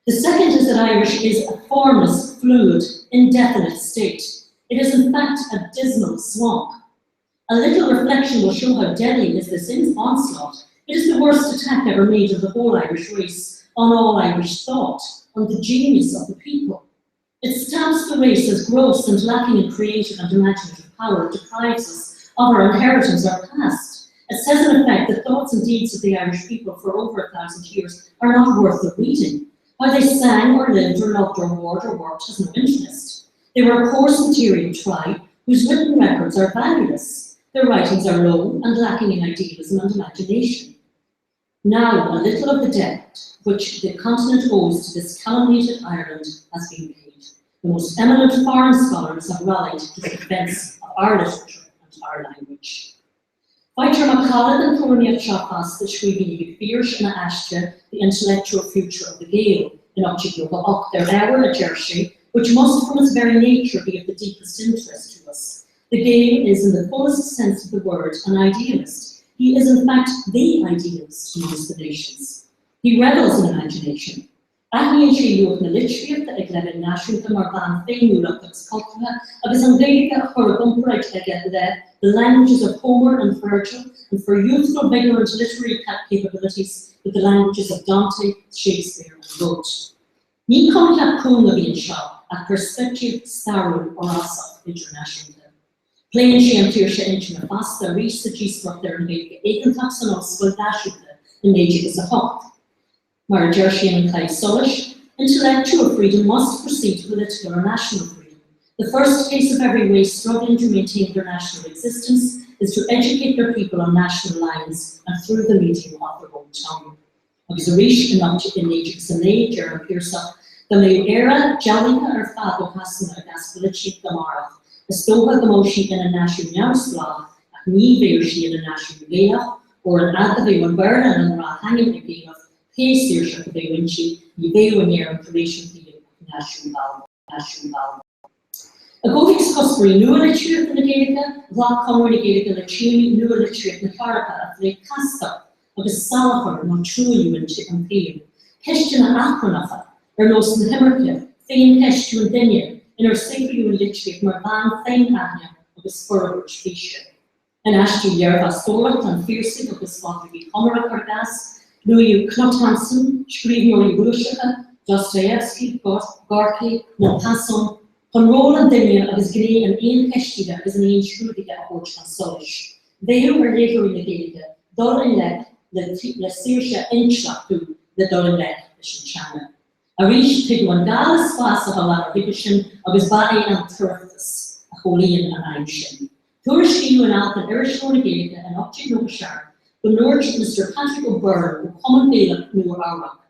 The second is that Irish is a formless, fluid, indefinite state. It is in fact a dismal swamp. A little reflection will show how deadly is this onslaught. It is the worst attack ever made of the whole Irish race, on all Irish thought, on the genius of the people. It stamps the race as gross and lacking in creative and imaginative power. It deprives us of our inheritance, our past. It says, in effect, the thoughts and deeds of the Irish people for over 1,000 years are not worth the reading. How they sang or lived or loved or warred or worked has no interest. They were a coarse material tribe whose written records are valueless. Their writings are low and lacking in idealism and imagination. Now, a little of the debt which the continent owes to this calumniated Ireland has been paid. The most eminent foreign scholars have rallied to the defence of our literature and our language. Faightear macalla den tuairimíocht seo fosta i scríbhinní Mhic Phiarais ina aiste The Intellectual Future of the Gael in 1898, ar ábhar, a deir sé, which must from its very nature be of the deepest interest to us. The Gael is in the fullest sense of the word an idealist. He is in fact the idealist amongst the nations. He revels in imagination. Aithníonn sé luach na litríochta ag leibhéal náisiúnta mar mheán féiniúlachta agus cultúrtha agus an Ghaeilge á cur i gcomparáid aige le the languages of Homer and Virgil and for youthful vigour and literary capabilities with the languages of Dante, Shakespeare and Goethe. Ní coincheap cúng a bhí anseo ach peirspictíocht stairiúil fhorásach idirnáisiúnta. Pléann sé an tsaoirse intinne fosta arís sa díospóireacht ar an Ghaeilge éigeantach san Ollscoil Náisiúnta in 1908. Mar a deir sé in An Claidheamh Soluis, Intellectual freedom must precede political or national freedom. The first case of every race struggling to maintain their national existence is to educate their people on national lines and through the medium of their own tongue. Agus arís in 1909, deir an Piarsach, Dá mbeadh Éire dealaithe ar fad ó Shasana i gcás polaitíochta amárach, is dócha go mbeadh sí ina náisiún neamhspleách ach ní bheadh sí ina náisiún Gaelach, Óir an fhad a bheadh an Béarla ina ghnáth-theanga ag Gaelaibh, pé saoirseacht a bheadh inti, ní bheadh in Éirinn tar éis an tsaoil ach náisiún Gallda. Náisiún Gallda. I gcomhthéacs chuspóirí nua-litríochta na Gaeilge, ghlac Conradh na Gaeilge le téamaí nua-litríocht na hEorpa a phléigh castacht agus salachar nó truailliú an tsaoil, ceisteanna achrannacha, ar nós na himirce, féincheistiú an duine, inar saothraíodh an litríocht mar mheán féin-aithne agus forbairt físe. In aistí léirmheastóireachta an Phiarsaigh agus Phádraig Uí Chonaire, cuir i gcás, luaíodh Knut Hamsun, scríbhneoirí Rúiseacha, Dostoevsky, Gorky, Maupassant, chun ról an duine agus gné an fhéincheistithe agus an fhéinscrúdaithe a thabhairt chun solais. Bheadh ar léitheoirí na Gaeilge dul i ngleic le saoirse intleachtúil le dul i ngleic leis an teanga. Arís, tuigeadh an gá le spás a sholáthar chuige sin agus ba é an tOireachtas a chomhlíon an fheidhm sin. Tuairiscíodh in alt in Irisleabhar na Gaeilge in 1897 go ndúirt Mister Patrick O'Byrne ó Chumann Gaelach Nua-Eabhrac,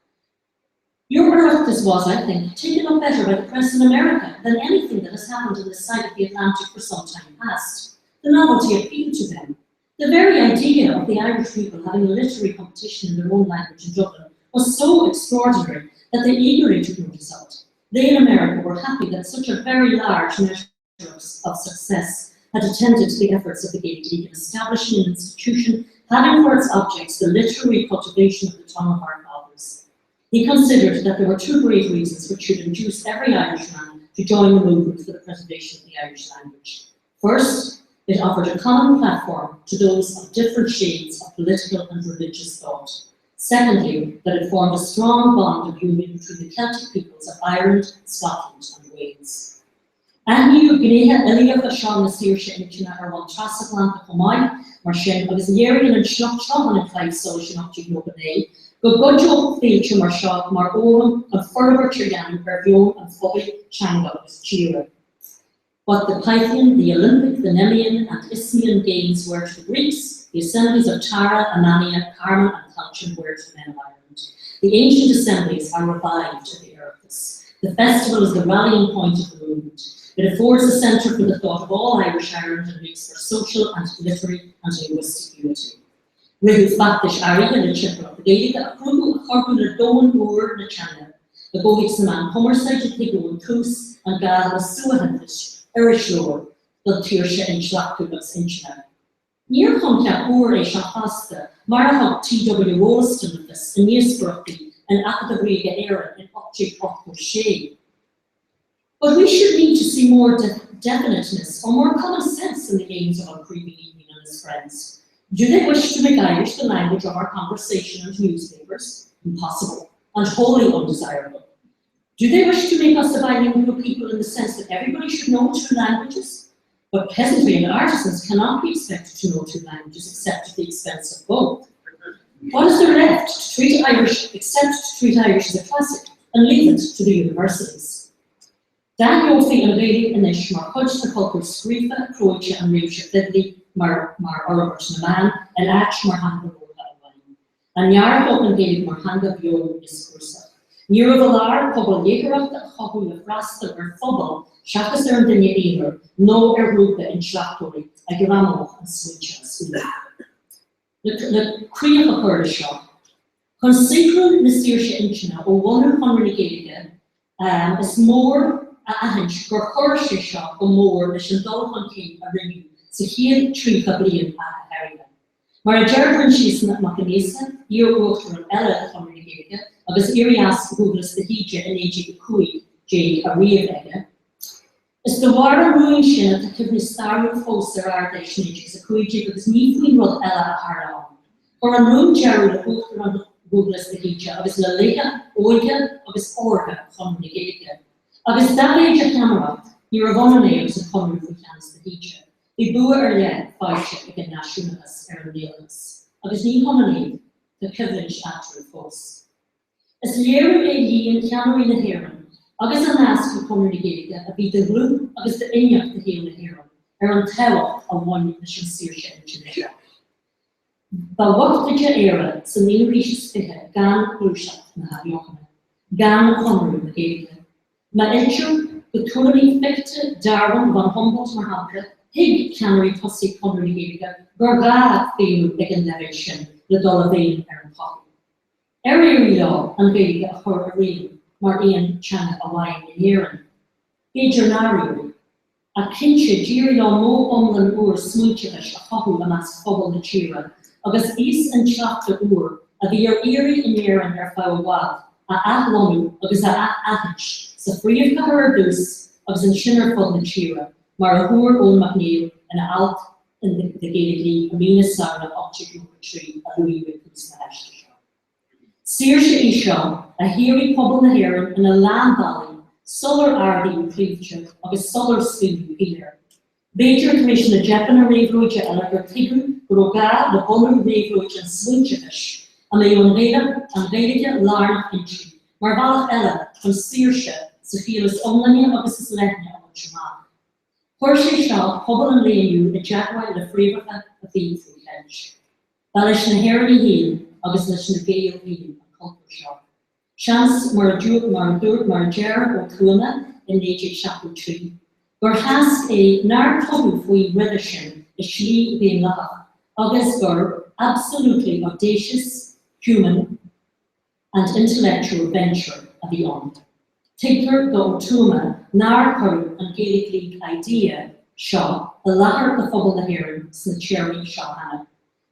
Your Oireachtas was, I think, taken up better by the press in America than anything that has happened on this side of the Atlantic for some time past. The novelty appealed to them. The very idea of the Irish people having a literary competition in their own language in Dublin was so extraordinary that they eagerly took notice of it. They in America were happy that such a very large measure of success had attended to the efforts of the Gaelic League in establishing an institution having for its objects the literary cultivation of the tongue of our fathers. He considered that there were two great reasons which should induce every Irishman to join the movement for the preservation of the Irish language. First, it offered a common platform to those of different shades of political and religious thought. Secondly, that it formed a strong bond of union between the Celtic peoples of Ireland, Scotland and Wales. Aithníodh gnéithe uilíocha seo na saoirse intinne ar bhonn trasatlantach chomh maith, mar sin, agus léiríonn an sliocht seo in An Claidheamh Soluis in 1899 go gcuideodh féilte mar seo mar fhóram chun forbairt a dhéanamh ar mheon an phobail, teanga agus tíre. What the Pythian, the Olympic, the Nemean and Isthmian games were to the Greeks, the assemblies of Tara, Emania, Carman and Tailteann were to the men of Ireland. The ancient assemblies are revived at the Oireachtas. The festival is the rallying point of the movement. It affords a centre for the thought of all Irish Ireland and makes for social and literary and linguistic unity. Ritheadh feachtais áirithe le timpeallacht na Gaeilge a chruthú a chuirfeadh le domhan úr na teanga. I gcomhthéacs na meán cumarsáide tuigeadh ón tús an gá le suaitheantas, iriseoir, don tsaoirse intleachtúil agus intinne. Níor choincheap úr é seo fosta, mar a thug T.W. Rolleston le fios i ndíospóireachtaí in Acadamh Ríoga Éireann in 1886. But we should need to see more definiteness or more common sense in the aims of An Craoibhín Aoibhinn and his friends. Do they wish to make Irish the language of our conversation and newspapers? Impossible, and wholly undesirable. Do they wish to make us a bilingual people in the sense that everybody should know two languages? But peasantry and artisans cannot be expected to know two languages except at the expense of both. What is there left to treat Irish except to treat Irish as a classic and leave it to the universities? D'aithneofaí an Ghaeilge anois mar chuid de chultúr scríofa, clóite an réimse phoiblí, mar mar fhorbairt na meán, in áit mar theanga labhartha amháin. A neartódh an Ghaeilge mar theanga bheo dhioscúrsach. Níorbh fholáir pobal léitheoireachta a chothú le freastal ar phobal seachas ar an duine aonair nó ar ghrúpa intleachtóirí a ghreamódh an smaointeachas uaidh. Le críoch a chur leis seo, chun saothrú na saoirse intinne ó bhunú Chonradh na Gaeilge, is mór a aithint gur chuir sé seo go mór leis an dul chun cinn a rinneadh sa chéad 30 bliain ach go háirithe. Mar a deir Proinsias Mac Aonghusa, iar-uachtarán eile de Chonradh na Gaeilge agus éirí as Dhubhghlas de hÍde i 1915 á ríomh aige, Is de bharr an rúin sin atá cuimhne stairiúil fós ar Ard-Fheis 1915 agus ní faoin rud eile a tharla ann. Chuir an rún deireadh le huachtaránacht Dhubhghlas de hÍde agus le laetha óige agus órga Chonradh na Gaeilge. Agus dá mhéid a cheannaireacht, níorbh ionann é agus an Conradh faoi cheannas de hÍde. Bhí bua ar leith faighte ag an náisiúnachas ar an nGaelachas, agus ní hionann iad, tá coimhlint eatarthu fós. Is léiriú é líon cheannairí na hÉireann agus a nasc le Conradh na Gaeilge, a bhí de dhlúth agus d'inneach de shaol na hÉireann, ar an tábhacht a bhain leis an saoirse intinne seo. Ba bhoichte Éire sa naoú haois is 20 gan gluaiseacht na hAthbheochana, gan Chonradh na Gaeilge. Má fhilltear go tuairimí Fichte, Darwin, von Humboldt, mar shampla, thuig ceannairí tosaigh Chonradh na Gaeilge gur ghá feidhmiú ag an leibhéal sin le dul i bhfeidhm ar an tsochaí. Ar éirigh leo an Ghaeilge a chur i réim mar aon teanga amháin in Éirinn? B'fhéidir nár éirigh. Ach cinnte, d'éirigh leo modh iomlán úr smaointeachais a chothú i measc phobal na tíre agus aos intleachta úr, a bhí ar iarraidh in Éirinn ar feadh i bhfad, a athlonnú agus a ath-aithint, sa phríomhchathair ar dtús agus ansin ar fud na tíre, mar a thuar Eoin Mac Néill ina alt in The Gaelic League i mí na Samhna 1893 a luaigh ag tús na haiste seo. Saoirse í seo a shaothraigh pobal na hÉireann ina lán bealaí sular ardaíodh claímhte agus sular scaoileadh piléar. B'fhéidir tar éis na dteipeanna réabhlóide eile gur tuigeadh go raibh gá le bunú réabhlóid an smaointeachais a mbeadh an an Ghaeilge lárnach inti mar bhealach eile chun saoirse sa chiall is iomláine agus is leithne a bhaint amach. Chuir sé seo pobal an lae inniu i dteagmháil le fréamhacha a bhí faoi cheilt. Ba leis na hÉireannaigh féin agus leis na Gaeil féin an cultúr seo. Seans, mar a dúirt, mar a deir Ó Tuama i 1973, gur thásc é nár tugadh faoi roimhe sin i slí dhaonlathach agus gur absolutely audacious, human, and intellectual venture a bhí ann. Tuigtear do Ó Tuama nár cuireadh an Gaelic League idea seo i láthair do phobal na hÉireann sna téarmaí seo cheana.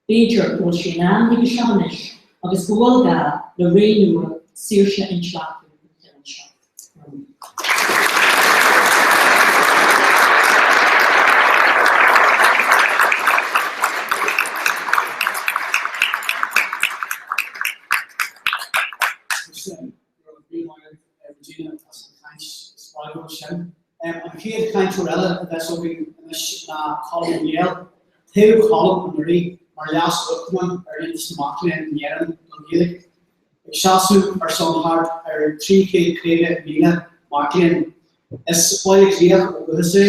B'fhéidir go bhfuil sé in am chuige seo anois agus go bhfuil gá le ré nua saoirse intleachtúil den chineál seo. Regina as an chaint spreagúil sin. An chéad chainteoir eile a bheas againn anois ná Colm Ó Néill. Toghadh Colm anuraidh mar Leas-Uachtarán ar Aontas na Mac Léinn in Éirinn don Ghaeilge. Ag seasamh ar son thart ar 350,000 mac léinn. Is Baile Átha Cliathach ó dhúchas é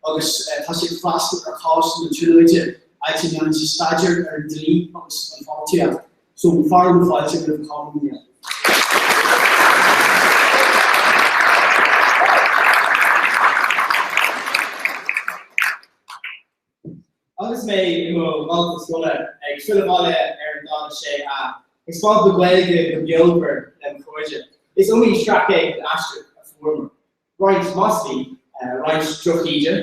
agus tá sé ag freastal ar Choláiste na Tríonóide, áit a ndéanann sé staidéar ar an dlí agus an pholaitíocht. So, fearadh na fáilte roimh Colm Ó Néill. Agus mé i mo dhalta scoile ag filleadh abhaile ar an 46 A, ag spáint mo Ghaeilge go beomhar le mo chairde, is iomaí straikéis aisteach a fuaireamar. Roinnt maslaí, roinnt drochíde,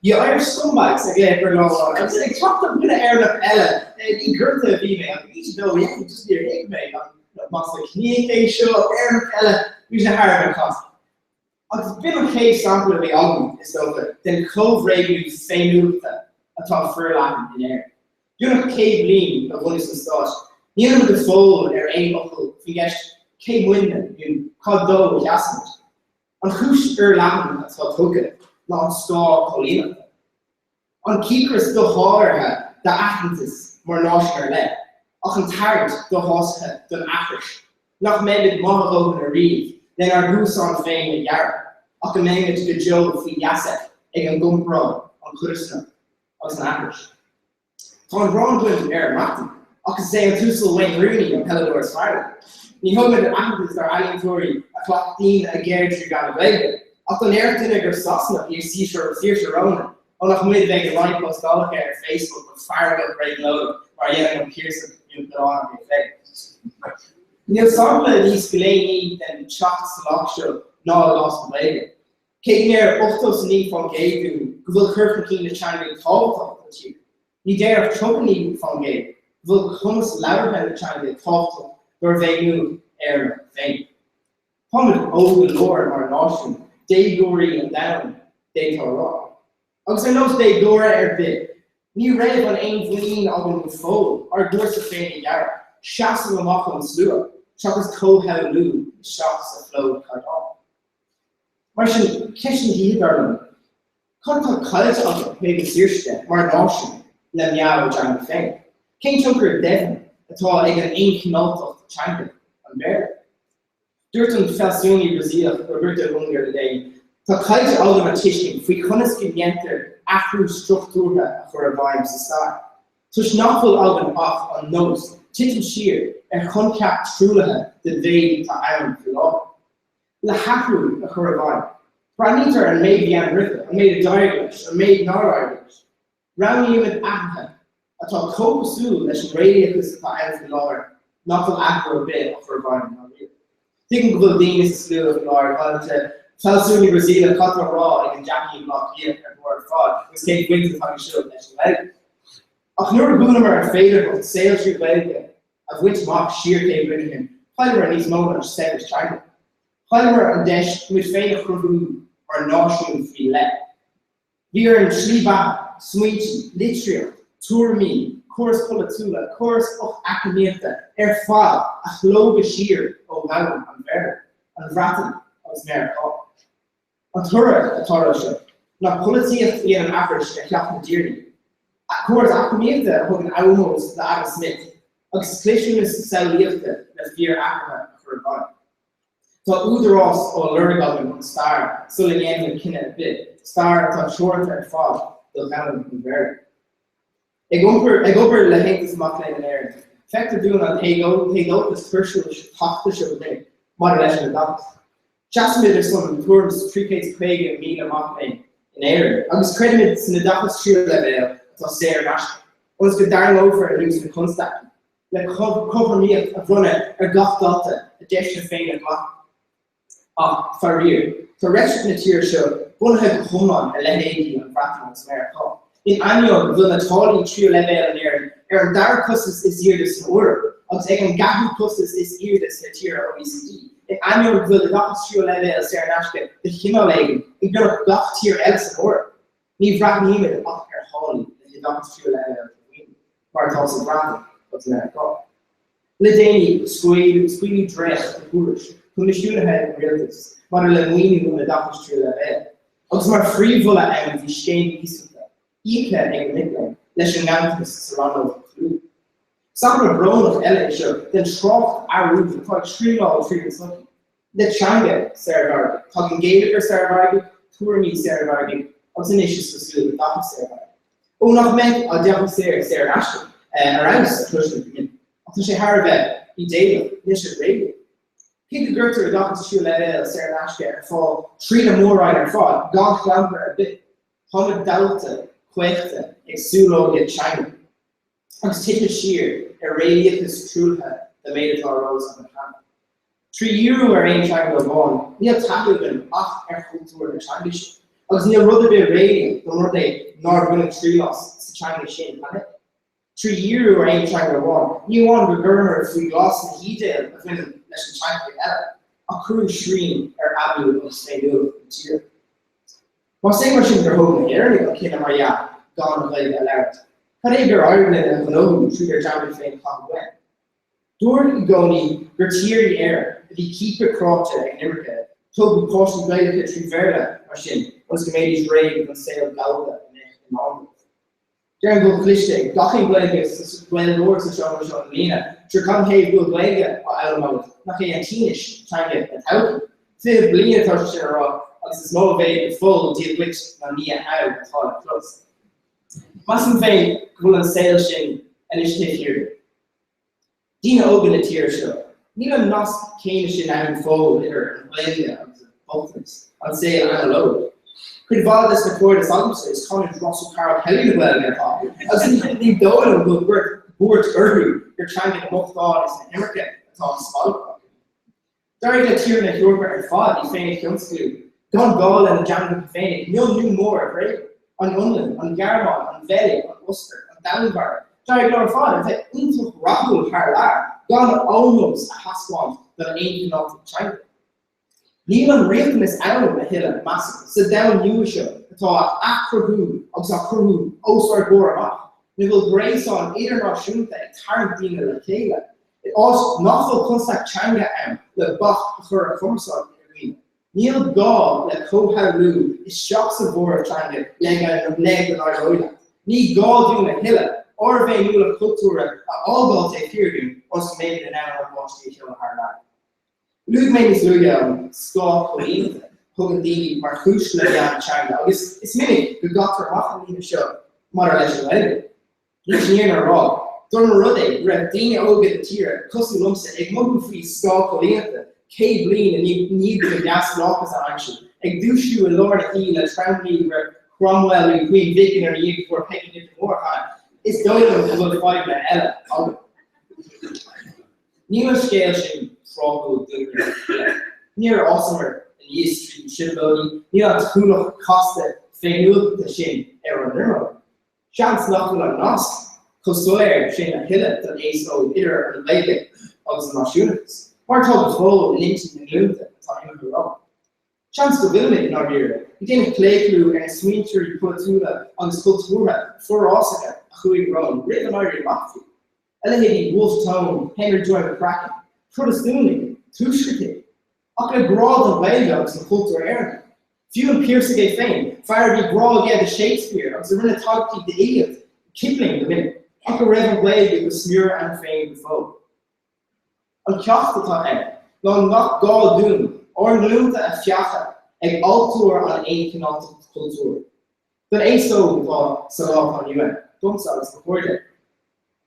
You Irish scumbags ag glaoch ar lámh agus ag teacht ó dhuine Éireannach eile, ní gorta a bhí mé ach ag aois a dó, yeah, just níor thuig mé an masla ciníoch é seo, Éireannach eile, bhí sé thar a bheith casta. Agus b'in an chéad sampla a bhí agam, is dócha, den chomhbhréagnú féiniúlachta atá forleathan in Éirinn. Beagnach 100 bliain ó bhunús an stáit, nílimid go fóill ar aon fhocal faoin gceist cé muidne nó cad dó a sheasaimid? An chúis fhorleathan atá tugtha ná an scáth coilíneachta. An cíocras dosháraithe d'aitheantas mar náisiún ar leith, ach an tarraingt doshásaithe don aithris nach mbeimid maith a dhóthain ariamh lenár gcuasán féin a ghearradh, ach go mbeimid go deo faoi gheasa ag an gcomparáid, an chodarsnacht agus an aithris. Tá an ghráin againn ar an mBreatain. Ach is é an tUasal Wayne Rooney an peileadóir is fearr linn. Ní thugaimid aitheantas dár n-ealaíontóirí a chleachtaíonn a gceird trí mheán na Gaeilge, ach dá ndéarfadh duine gur Sasanach í Saoirse Ronan, ó nach muid a bheidh ag roinnt postálacha ar Facebook go feargach réabhlóideach mar a dhéanann an Piarsach nó an Coileánach é féin. Níl sampla níos gléiní den teacht salach seo ná i gcás na Gaeilge. Cé go ndeir 89% dúinn go bhfuil cur chun cinn na teanga tábhachtach don tír, Ní deir ach 39% go bhfuil cumas labhartha na teanga tábhachtach dár bhféiniúlacht Éireannach féin. Táimid óg go leor mar náisiún, déagóirí an domhain, d'fhéadfá a rá. Agus ar nós déagóra ar bith, ní raibh an fhéinmhuinín againn go fóill ár gcúrsa féin a dhearadh, seasamh amach ón slua, seachas comhshamhlú isteach sa phlód caighdeánach. Mar sin, ceist na hoíche, dar liom, cad atá caillte againn ó thaobh na saoirse de, mar náisiún, le meath ár dteanga féin? Cén tionchar deimhin atá ag an aonchineáltacht teanga, an Béarla? Dúirt an fealsúnaí Brasaíleach Roberto Junger le déanaí, Tá caillte againn an tuiscint faoi conas go ndéantar athrú struchtúrtha a chur i bhfeidhm sa stair, toisc nach bhfuil againn ach an nós titim siar ar choincheap truaillithe den mhéid atá ann faoi láthair. le hathrú a chur i bhfeidhm. Breathnaítear ar an méid a bhí ann roimhe, an méid a d'éirigh leis, an méid nár éirigh leis. Roghnaímid athruithe atá chomh cosúil leis an réalaíochas atá ann faoi láthair nach bhfuil athrú ar bith á chur i bhfeidhm i ndáiríre. Tuigim go bhfuil daoine sa slua faoi láthair ag caint, fealsúnaí Brasaíleach, cad tá á rá ag an Jackie i mBleá Cliath ar thóir ar fad agus cén bhaint atá aige seo leis an nGaeilge. Ach nuair a dhúnamar an féidearthacht saol trí Ghaeilge a bhaint amach siar 100 bliain ó shin, chailleamar níos mó ná saibhreas teanga. Chailleamar an deis muid féin a chruthú mar náisiún faoi leith. Bhí orainn slí bheatha, smaointe, litríocht, tuairimí, córais pholaitiúla, córais eacnamaíochta ar fad a shlógadh siar ó dhomhan an Bhéarla, an Bhreatain agus Meiriceá. An toradh atá air seo ná polaitíocht a dhéanann aithris ar Theach na dTiarnaí, córas eacnamaíochta a thugann ómós d'Adam Smith, agus clisiúnas samhlaíochta le fíor-athruithe a chur i bhfeidhm. Tá údarás á lorg againn ón stair sula ndéanaimid cinneadh ar bith, stair atá teoranta ar fad do dhomhan an Bhéarla. Ag iompar, ag obair le hAontas na Mac Léinn in Éirinn, feictear dúinn an t-éadóchas tuirsiúil tachta seo go minic maidir leis an oideachas. Seasaimid ar son tuairim is 350,000 mac léinn in Éirinn agus creidimid san oideachas tríú leibhéal atá saor in aisce, ionas go dtarraingeofar anuas na constaicí le cothromaíocht a bhronnadh ar gach dalta a deiseanna féin a ghlacadh. Ach, faraor, tá reitric na tíre seo bunaithe go hiomlán ar leithéidí an Bhreatain agus Meiriceá, in ainneoin go bhfuil na táillí tríú leibhéal in Éirinn ar an dara costas is airde san Eoraip agus ag an gceathrú costas is airde sna tíortha OECD, in ainneoin go bhfuil oideachas tríú leibhéal saor in aisce de chineál éigin ag beagnach gach tír eile san Eoraip. Ní bhreathnaímid ach ar tháillí le hoideachas tríú leibhéal a mhaoiniú, mar atá sa Bhreatain agus Meiriceá. Le déanaí, scaoileadh dréacht de thuairisc coimisiúnaithe ag an Rialtas maidir le maoiniú an oideachais tríú leibhéal, agus mar phríomh-mholadh ann bhí scéim iasachta, íoctha ag na mic léinn, leis an nganntanas sa rannóg a chlúdach. Sampla brónach eile é seo den trácht arúil atá ag srianáil tríd an tsochaí. Le teanga saormhargaidh, tagann geilleagar saormhargaidh, tuairimí saormhargaidh agus anois is cosúil oideachas saormhargaidh. Ó nach mbeadh oideachas saor saor in aisce ar fheabhas a chloisim go minic, ach tá sé thar a bheith ídéalach, níl sé réalaíoch. Cé go gcuirtear oideachas tríú leibhéal saor in aisce ar fáil trí na mór-roinn ar fad, gan chlampar ar bith, táimid dallta, caochta ag súlóige teanga. agus titfidh siar ar réalaíochas truaillithe den méid atá ar eolas againn cheana. Trí dhíriú ar aon teanga amháin, níl taithí againn ach ar chultúr na teanga sin, agus níl rud ar bith réalaíoch dá mba rud é nár baineadh triail as sa teanga sin cheana. Trí dhíriú ar aon teanga amháin, ní amháin gur chuireamar faoi ghlas na hídéil a bhaineann leis na teangacha eile, ach cuireadh srian ar aibiú agus féiniúlacht na tíre. Más é mar sin gur thóg na hÉireannaigh an cinneadh, mar dhea, gan an Ghaeilge a labhairt, cad é gur éirigh linn a ghnóthú tríd ár dteanga féin a chaitheamh uainn? Dúradh i gcónaí gur tír í Éire a bhí ciaptha cráite ag an imirce, tógadh páistí Gaelacha trí Bhéarla mar sin ionas go mbeidís réidh don saol gallda a mbeadh i ndán dóibh. Déarfainn go bhfuil cloiste ag gach aon Ghaeilge Gaeilgeoir sa seomra seo i mbliana, sure cad ina thaobh go bhfuil Gaeilge á fhoghlaim agat, nach é an tSínis teanga na todhchaí? 20 bliain atá sé sin á rá agus is mó a mhéid go fóill Dia duit ná Ní hao atá le clos. Measaim féin go bhfuil an saol sin anois taobh thiar de. Daoine óga na tíre seo, níl an nasc céanna sin ann go fóill idir an Ghaeilge agus an bochtanas, an saol anallód. Cuid mhaith des na cairde s'agamsa, is canúint Ros Carl Kelly na Gaeilge atá acu, agus ní dóigh liom go bhfuil buairt orthu gur teanga na mbochtán is na himirce atá á spalpadh acu. D'éirigh le tíortha na hEorpa ar fad iad féin a thionsclú gan gá lena dteangacha féinig, mionlú mór a thréigean. An Fhionlainn, an Ghearmáin, an Bheilg, an Ostair, an Danmhairg, d'éirigh leo ar fad a bheith iontach rathúil thar lear gan ómós a thaispeáint don aonchineáltacht teanga. Níl an riachtanas ann a thuilleadh, measaim, sa domhan nua seo atá á athchruthú agus á chruthú os ár gcomhair amach, ina bhfuil gréasáin idirnáisiúnta ag tarraingt daoine le chéile, I áit nach bhfuil constaic teanga ann le bac a chur ar chumarsáid idir dhaoine, níl gá le comhshamhlú isteach sa mhóramh teanga le go n-éireoidh leat. Ní gá dúinn a thuilleadh ár bhféiniúlacht chultúrtha a fhágáil taobh thiar dúinn ionas go mbeimid in ann ár bpáistí a sheoladh thar lear. Luaigh mé níos luaithe an scáth coilíneachta a thugann daoine mar chúis le meath na teanga agus is minic go gcaitear amach an líne seo maidir leis an nGaeilge. Leis an fhírinne a rá, dá mba rud é go raibh daoine óga na tíre, cosúil liomsa, ag mothú faoi scáth coilíneachta 100 bliain i ndiaidh dúinn neamhspleáchas a aimsiú, ag dúisiú i lár na hoíche le tromluí go raibh Cromwell nó Queen Vic inár ndiaidh go bhfuair Peggy Nic an Mhórdha, is dóigh liom go bhfuil fadhbanna eile againn. Níl an scéal sin tráthúil dúinne a thuilleadh. Níor fhásamar aníos tríd na trioblóidí, níl an t-ualach casta féiniúlachta sin ar ár ndroim. Seans nach bhfuil an nasc chomh soiléir sin a thuilleadh don aos óg idir an Ghaeilge agus an náisiúnachas, mar atá go fóill in intinn na nglúnta atá imithe romhainn. Seans go bhfuilimid, i ndáiríre, ag déanamh claochlú ar na smaointeoirí polaitiúla agus cultúrtha forásacha a chuaigh romhainn roimh an Éirí Amach fiú, a leithéidí Wolfe Tone, Henry Joy McCracken, Protastúnaigh, Tuaisceartaigh, ach le grá don Ghaeilge agus don chultúr Éireannach. Fiú an Piarsaigh é féin, fear a bhí grá aige do Shakespeare agus a rinne tagairtí d'fhilíocht Kipling go minic, ach go raibh an Ghaeilge go smior ann féin go fóill. An ceacht atá ann ná nach gá dúinn ár nglúnta a pheacadh ag altóir an aonchineáltacht cultúir. Don aos óg atá sa lá atá inniu ann, domsa agus mo chairde,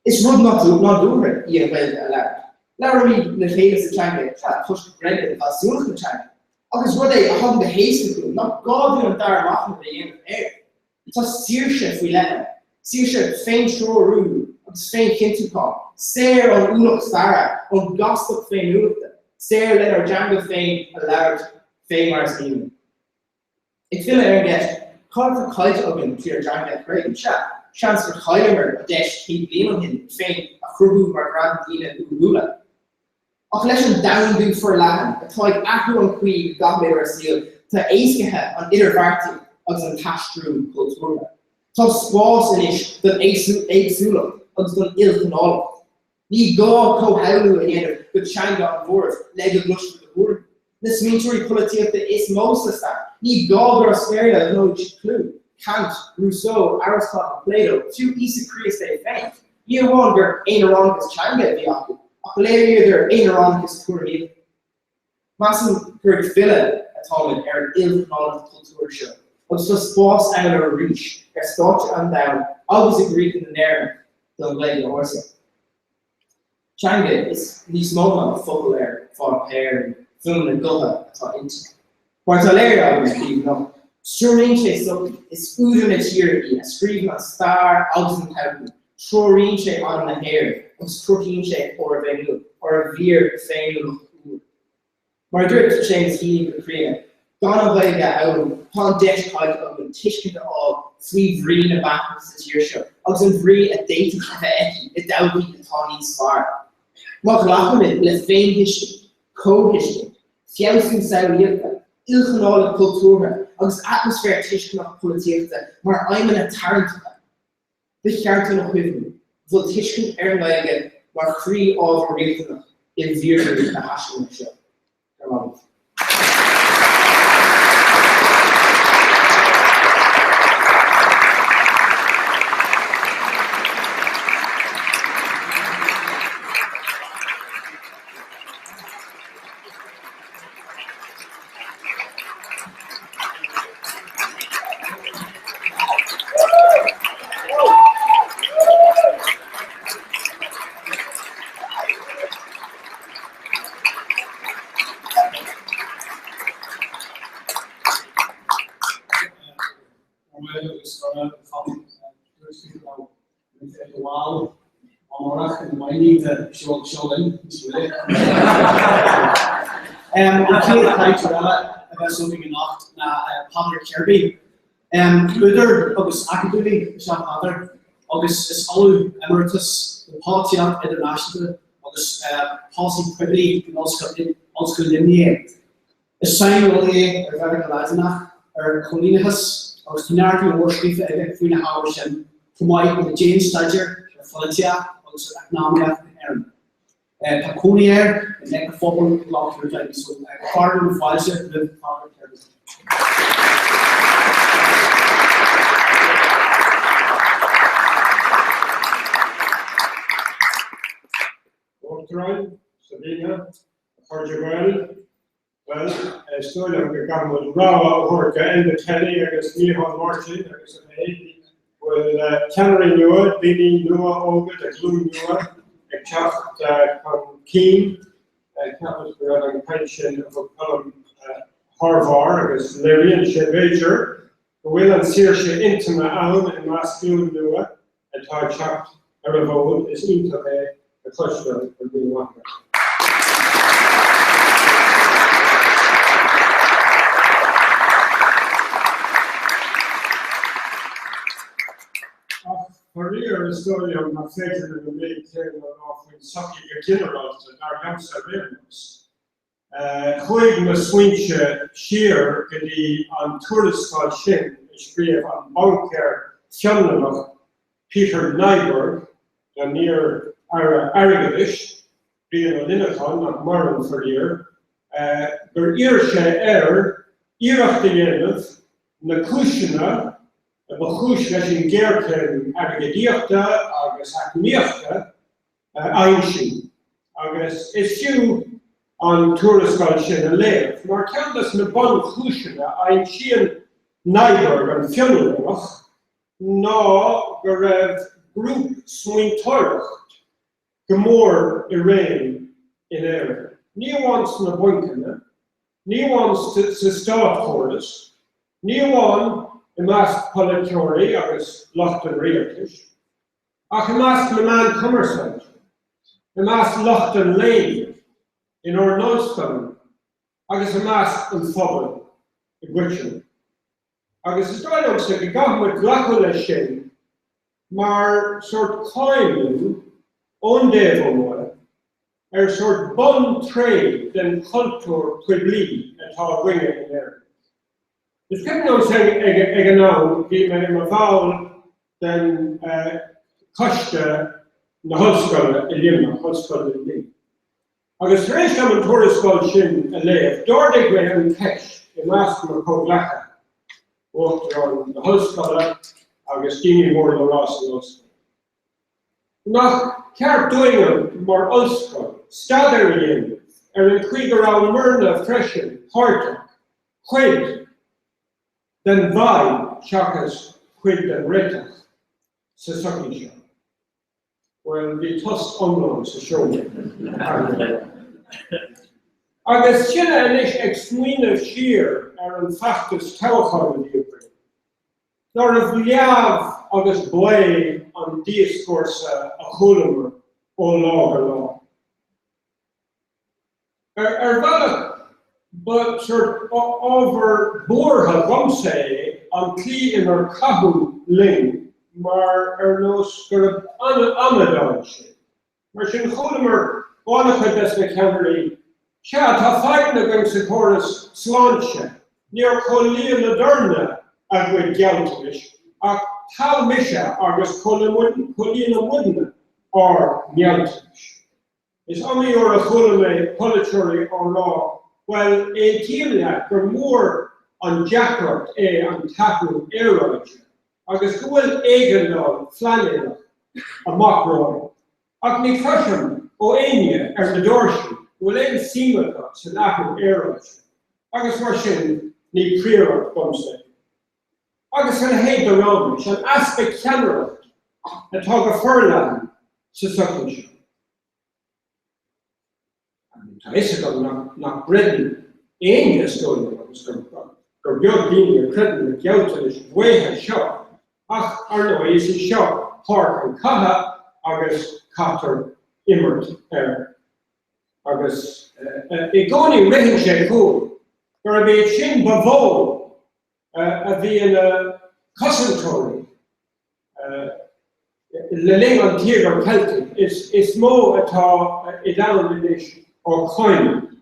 Is rud nádúrtha í an Ghaeilge a labhairt. Labhraímid le chéile sa teanga, sea, toisc go gcreidimid i bhfealsúnacht na teanga. Ach is rud é a thagann go héasca chugainn, nach gá dúinn an dara machnamh a dhéanamh air. Tá saoirse faoi leith ann, saoirse féintreorú agus féinchinntiúcháin, saor ón ualach staire, ón gcastacht féiniúlachta, saor lenár dteanga féin a labhairt fé mar is mian linn. Ag filleadh ar an gceist, cad atá caillte againn trínár dteanga a thréigean? Sea, seans gur chailleamar an deis 100 bliain ó shin muid féin a chruthú mar dhream daoine uathúla. Ach leis an domhandú forleathan atá ag athrú an chaoi go gcaithimid ár saol, tá éascaithe an idirbheartaíocht agus an t-aistriú cultúrtha. Tá spás anois don éagsúlacht agus don ilchineálacht. Ní gá comhshamhlú a dhéanamh go teanga an mhóraimh le go gcloisfear do thuairimí. Na smaointeoirí polaitíochta is mó sa stair, ní gá gur as Béarla a ghnóthaigh siad clú, Kant, Rousseau, Arastátal, Plato, fiú Íosa Críost é féin. Ní amháin gur aonaránachas teanga a bhí acu, ach léiríodar aonaránachas tuairimíochta. Measaim gur ag filleadh atáimid ar an ilchineálacht chultúrtha seo agus tá spás ann arís ar stáitse an domhain agus i gcroíthe na nÉireannach don Ghaeilge ársa. Teanga is níos mó ná focail ar pháipéar nó fuaimeanna gutha atá inti. Mar atá léirithe againn ar taobh anocht, stiúraíonn sé sochaí, is údar na tíre í a scríobhann an stair agus an todhchaí, treoraíonn sé anam na hÉireann agus cruthaíonn sé ár bhféiniúlacht, ár bhfíor-fhéiniúlacht úr. Mar a dúirt Seamus Heaney go críonna, gan an Ghaeilge a fhoghlaim, tá an deis caillte againn tuiscint a fháil faoi bhrí na beatha sa tír seo agus an bhrí a d'fhéadfadh a bheith aici i dtodhchaí atá níos fearr. Má ghlacaimid le féinthuiscint, comhthuiscint, feabhsú samhlaíochta, ilchineálacht cultúrtha agus atmaisféar tuisceanach polaitíochta mar aidhmeanna tarraingteacha, ba cheart dúinn a chuimhniú go bhfuil tuiscint ar an nGaeilge mar chroí-ábhar riachtanach i bhfíorú na haislinge seo. Go raibh maith agat. Go raibh maith agat agus go raibh maith agat a Cholm. Dúirt tú go raibh muid ag gabháil amárach ina mbainní de Seo Seo Linn níos luaithe. An chéad chainteoir eile a bheas againn anocht ná Peadar Kirby. Údar agus acadúlaí is ea Peadar agus is Ollamh Emeritus le Polaitíocht Idirnáisiúnta agus Polasaí Poiblí in Ollscoil Luimnigh é. Is saineolaí é ar Mheiriceá Laidineach, ar choilíneachas agus tá neart leabhar scríofa aige faoi na hábhair sin, chomh maith le dianstaidéar ar pholaitíocht agus ar eacnamaíocht na hÉireann. Tá cónaí air in éiceaphobal i gCloch Shiurdáin, so fearadh na fáilte roimh Pheadar Kirby. Uachtaráin, Sabina, a chairde Gael, Bhuel, is dóigh liom go gcaithfidh muid rabhadh a thabhairt do Enda Kenny agus Micheál Martin agus a leithéidí go bhfuil ceannairí nua, daoine nua óga de ghlúin nua ag teacht chun cinn. Ceapaim go raibh an chaint sin a thug Colm thar bharr agus léiríonn sé, b'fhéidir, go bhfuil an saoirse intinne ann i measc glúin nua atá ag teacht ar an bhfód. Is iontach é a chloisteáil go raibh míle maith agat. Ach faraor, is dóigh liom nach féidir linn an méid céanna a rá faoin tsochaí go ginearálta, dar liomsa ar aon nós. Chuaigh mo smaointe siar go dtí an tuarascáil sin a scríobh an baincéir Fionlannach Peter Nyberg don iar-aire airgeadais, Brian Ó Luineacháin, nach maireann, faraor, gur iarr sé air iarracht a dhéanamh na cúiseanna a ba chúis leis an ghéarchéim airgeadaíochta agus eacnamaíochta a aimsiú, agus is fiú an tuarascáil sin a léamh, mar ceann de na bunchúiseanna a aimsíonn Nyberg, an Fionlannach, ná go raibh grúpsmaointeoireacht go mór i réim in Éirinn, ní amháin sna bainceanna, ní amháin sa státchóras, ní amháin i measc polaiteoirí agus lucht an rialtais, Ach i measc na meán cumarsáide, i measc lucht an léinn, inár n-ollscoileanna agus i measc an phobail i gcoitinne. Agus is dóigh liomsa go gcaithfidh muid glacadh leis sin mar sórt cáineadh ón dtaobh amuigh ar sórt buntréith den chultúr poiblí atá againne in Éirinn. Is cuimhin liomsa ag an am, bhí mé i mo bhall den choiste na hollscoile i Luimneach, Ollscoil Luimnigh. Agus tar éis dom an tuarascáil sin a léamh, d'ardaigh mé an cheist i measc mo chomhghleacaithe, Uachtarán na hollscoile agus daoine mór le rá san ollscoil. Nach ceart dúinne mar ollscoil staidéar a dhéanamh ar an chaoi go rabhamarna freisin páirteach, cuid den bhfadhb seachas cuid den réiteach sa tsochaí seo? Bhuel, bhí tost iomlán sa seomra, caithfidh mé a rá. Agus sinne anois ag smaoineamh siar ar an bhfeachtas toghcháin a bhí againn, Nárbh leamh agus baoth an dioscúrsa a chualamar ó lá go lá? Ar bhealach, ba sórt ábhar buartha dhomsa é an tslí inar caitheadh linn mar ar nós gurb amadáin sinn. Mar sin, chualamar ó an-chuid des na ceannairí, sea, tá fadhbanna againn sa chóras sláinte, níor chomhlíonadarna a gcuid gealltanais, ach togh mise agus comhlíonfaidh muidne ár ngealltanais. Is iomaí uair a chuala mé polaiteoirí á rá, bhuel, aontaím leat gur mór an deacracht é an t-athrú aeráide, agus go bhfuil éigeandáil phláinéadach amach romhainn. Ach ní chloisim ó éinne ar na doirsí go bhfuil aon suim acu san athrú aeráide, agus mar sin ní príoracht domsa é. Agus a leithéid de ráiméis, an easpa ceannaireachta atá go forleathan sa tsochaí seo. Tá a fhios agam nach gcreideann éinne, is dóigh liom, agus gur beag daoine a chreideann na gealltanais bhaotha seo, ach, ar ndóigh, is í seo páirc an chatha agus caithfear imirt air. Agus i gcónaí ritheann sé chugam gurb iad sin ba mhó a bhí ina cosantóirí le linn an Tíogair Cheiltigh is mó atá in ann anois á cáineadh,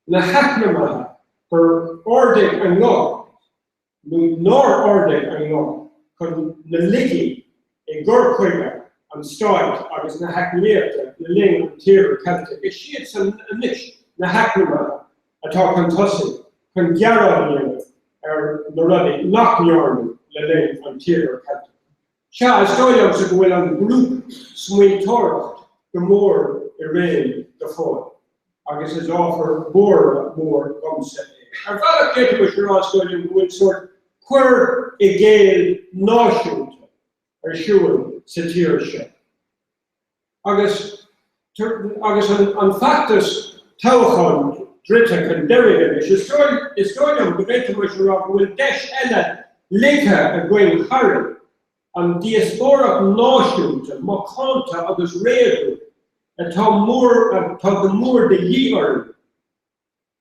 na heacnamaithe gur ardaigh a nguth nó nár ardaigh a nguth chun na laigí i gcur chuige an stáit agus na heacnamaíochta le linn an Tíogair Cheiltigh. Is iadsan anois na heacnamaithe atá chun tosaigh chun gearán a dhéanamh ar na rudaí nach ndearnadh le linn an Tíogair Cheiltigh. Sea, is dóigh liomsa go bhfuil an grúpsmaointeoireacht go mór i réim go fóill, agus is ábhar buartha mór domsa é. Ar bhealach, d'fhéadfaimis a rá, is dóigh liom, go bhfuil sórt cur i gcéill náisiúnta ar siúl sa tír seo. Agus agus an feachtas toghcháin druidte chun deiridh anois, is dóigh liom go bhféadfaimis a rá go bhfuil deis eile ligthe againn tharainn an díospóireacht náisiúnta macánta agus réadúil atá mór atá go mór de dhíth orainn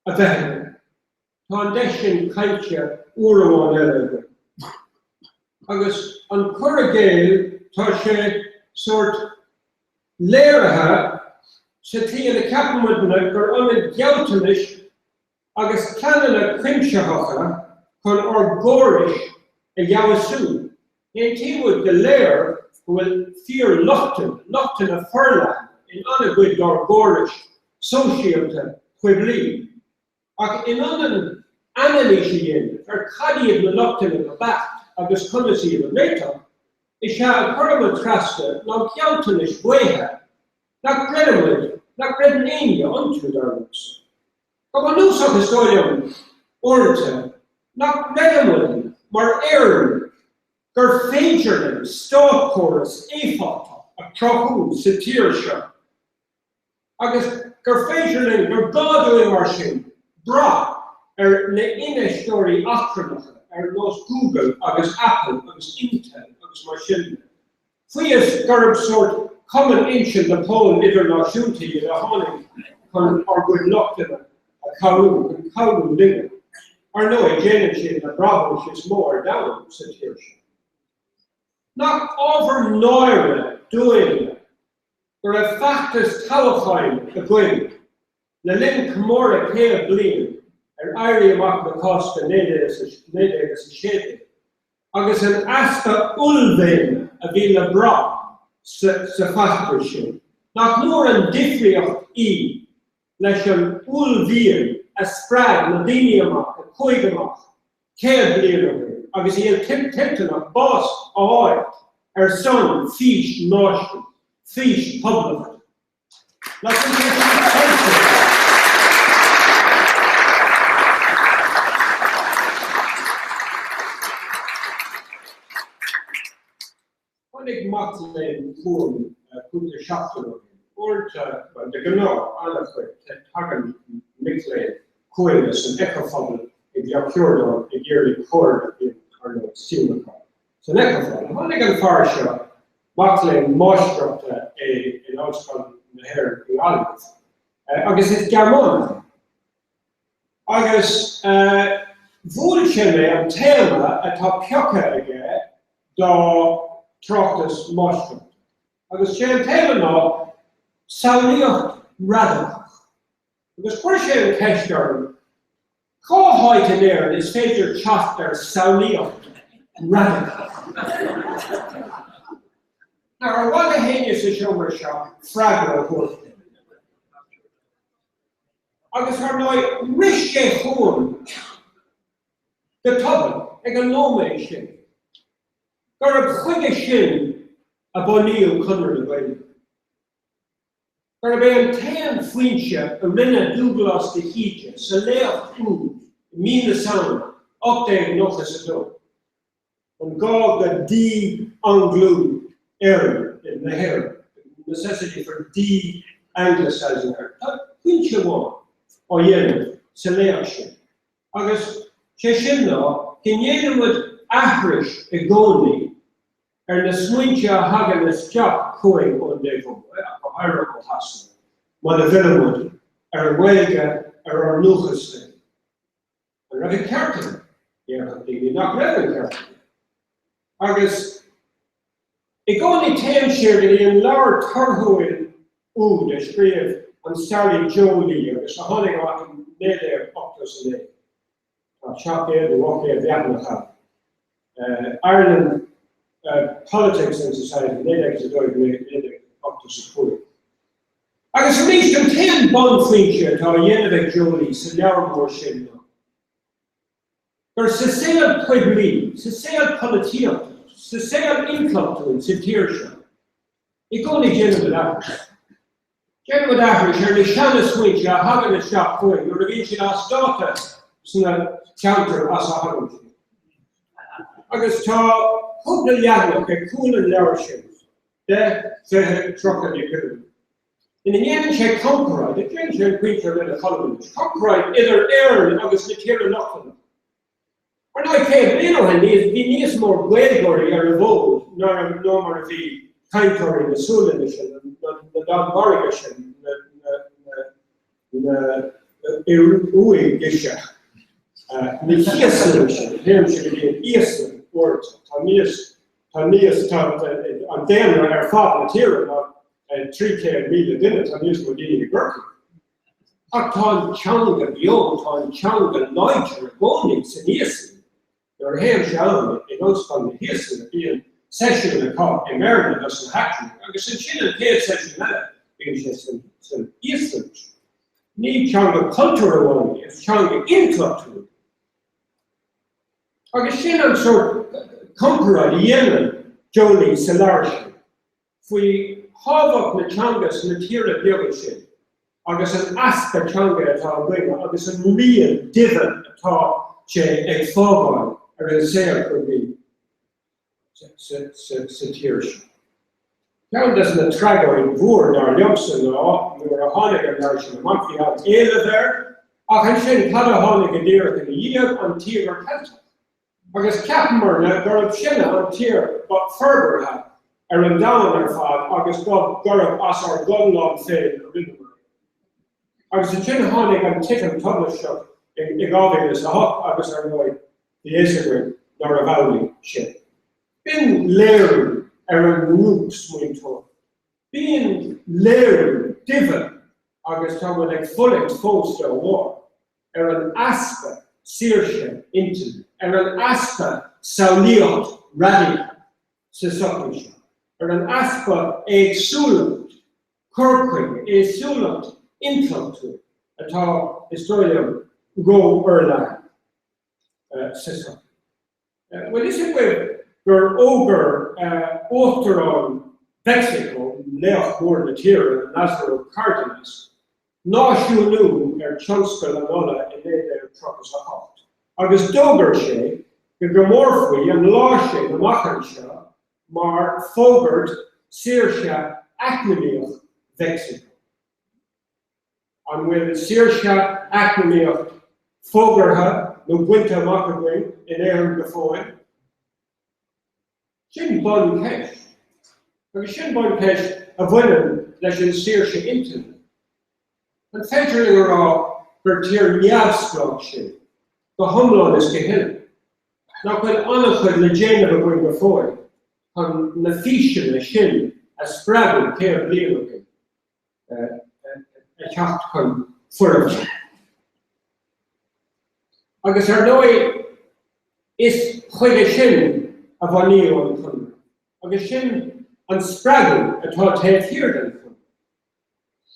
a bheith againn. Tá an deis sin caillte uair amháin eile againn. Agus an cur i gcéill, tá sé sórt léirithe sa tslí ina ceapann muidne gur ionann gealltanais agus pleananna cuimsitheacha chun ár gcórais a fheabhsú. Aontaíonn muid go léir go bhfuil fíor-lochtanna, lochtanna forleathana, in an-chuid dár gcórais sóisialta poiblí. Ach in ionad anailís a dhéanamh ar cad iad na lochtanna go beacht agus conas iad a réiteach, is ea a chuireann muid trasna ná gealltanais bhaotha nach gcreideann muid, nach gcreideann éinne iontu, dar liomsa. Go bunúsach is dóigh liom, uaireanta, nach gcreideann muid mar Éireannaigh gur féidir linn státchóras éifeachtach a chruthú sa tír seo. agus gur féidir linn, gur gá dúinn mar sin, brath ar na infheisteoirí eachtrannacha ar nós Google agus Apple agus Intel agus mar sin de. Faoi is gurb sórt Cumann Uinseann de Pól idirnáisiúnta iad a tháinig chun ár gcuid lochtanna a chabhrú, chun cabhrú linne. Ar ndóigh, déanann siad na brabúis is mó ar domhan sa tír seo. Nach ábhar náire dúinne go raibh feachtas toghcháin againn le linn comóradh 100 bliain ar Éirí Amach na Cásca 1916 agus an easpa uaillmhéine a bhí le brath sa feachtas sin. Nach mór an difríocht í leis an uaillmhian a spreag na daoine amach a chuaigh amach 100 bliain ó shin agus iad toilteanach bás a fháil ar son fís náisiúin, fís poblachta. Nach bhfuil sé sin toilteanach? Tháinig mac léinn chugam cúpla seachtain ó shin. Uaireanta, bhuel, de ghnáth, an-chuid, tagann mic léinn chugainne san Éiceaphobal i gCloich Shiurdáin ag iarraidh comhairle, bíonn, ar ndóigh, suim acu san Éiceaphobal. Tháinig an fear seo, mac léinn máistreachta é in Ollscoil na hÉireann i nGaillimh, agus is Gearmánach é. Agus bhuail sé mé an téama atá pioctha aige dá tráchtas máistreachta. Agus sé an téama ná samhlaíocht radacach. Agus chuir sé an cheist orm, cá háit in Éirinn is féidir teacht ar samhlaíocht radacach? Now, ar mhaith le héinne sa seomra seo freagra a thabhairt dom? Agus ar ndóigh, rith sé chugam go tobann ag an nóiméad sin gurb chuige sin a bunaíodh Conradh na Gaeilge. Gurb é an t-aon phointe a rinne Dúghlás de hÍde sa léacht úd i mí na Samhna 1892, an gá le dí-anglú Éireann, na hÉireann, the necessity for de-Anglicising Ireland. Tá pointe amháin á dhéanamh sa léacht sin agus. Sé sin ná go ndéanann muid aithris i gcónaí ar na smaointe a thagann isteach chugainn ón dtaobh amuigh, ach go háirithe ó Shasana, muna bhfilleann muid ar an nGaeilge, ar ár ndúchas féin. An raibh an ceart aige? Déarfadh daoine nach raibh an ceart aige. Agus i gcónaí téim siar go dtí an leabhar torthúil úd a scríobh an staraí Joe Lee agus a tháinig amach in 1989. Tá 700 nó 800 leathanach ann. Ireland Politics and Society, 1902 1985. Agus arís, an t-aon bunphointe atá á dhéanamh ag Joe Lee sa leabhar mór sin ná gur sa saol poiblí, sa saol polaitíochta, sa saol intleachtúil sa tír seo, i gcónaí déanann muid aithris. Déanann muid aithris ar na seana-smaointe a thagann isteach chugainn nuair a bhíonn siad as dáta sna ceantair as a thagann siad. Agus tá cúpla leathanach ag cúl an leabhair sin. 10, 20, 30, ní cuimhin liom. Ina ndéanann sé comparáid, ag déanann sé an pointe a rinne Colm anois, comparáid idir Éirinn agus na tíortha Lochlannacha. Ar ndóigh, 100 bliain ó shin, bhí níos mó Gaeilgeoirí ar an bhfód ná mar a bhí cainteoirí na Sualainnise, na Danmhairgise, na Ioruaise, na hÍoslainnise, téimse go dtí an Íoslainn uaireanta, tá níos Tá níos, tá an daonra ar fad na tíre ná 300,000 duine, tá níos mó daoine i gCorcaigh. Ach tá an teanga beo, tá an teanga láidir i gcónaí san Íoslainn. Nuair a théimse ann in Ollscoil na hÍoslainne bíonn seisiún acu i mBéarla dos na heachtrannaigh agus ansin an chéad seisiún eile bíonn sé san Íoslainnis. Ní teanga cultúir amháin í, is teanga intleachtúil í. Agus sin an sórt comparáid a dhéanann Joe Lee sa leabhar sin faoi thábhacht na teanga sna tíortha beaga sin agus an easpa teanga atá againne agus an rian duibhe atá sé ag fágáil ar an saol poiblí sa tír seo. Ceann des na tragóid mhór dar liomsa ná nuair a tháinig an leabhar sin amach bhí an-éileamh air, ach ansin cad a tháinig go díreach ina dhiaidh? An Tíogar Ceilteach. Agus cheapamarna gurb sinne an tír ba forbartha ar an domhan ar fad agus gurb as ár gconlán féin a rinneamar é. Agus ansin tháinig an titim tubaisteach i 2008 agus ar ndóigh bhí a fhios againn nárbh amhlaidh sin. B'in léiriú ar an ngrúpsmaointeoireacht. B'in léiriú duibhe, agus tá muid ag fulaingt fós dá bharr, ar an easpa saoirse intinne, ar an easpa samhlaíocht radacach sa tsochaí seo, ar an easpa éagsúlacht cur chuige, éagsúlacht intleachtúil atá, is dóigh liom, ró-fhorleathan sa tsochaí. Bhfuil fhios agaibh gur fhógair Uachtarán Mheicsiceo, laoch mór na tíre, Lázaro Cárdenas, náisiúnú ar tionscal an ola i 1938 agus d'fhógair sé go gcomórfaí an lá sin amach anseo mar fógairt saoirse eacnamaíoch Mheicsiceo? An bhfuil saoirse eacnamaíoch fógartha nó bainte amach againn in Éirinn go fóill? Sin buncheist. Agus sin buncheist a bhaineann leis an saoirse intinne. An féidir linn a rá gur tír neamhspleách sinn, go hiomlán is go huile? Nach bhfuil an-chuid le déanamh againn go fóill chun na físeanna sin a spreagadh 100 bliain ó shin? a theacht chun foirfe. Agus ar ndóigh, is chuige sin a bunaíodh an Conradh, agus sin an spreagadh atá taobh thiar den Chonradh.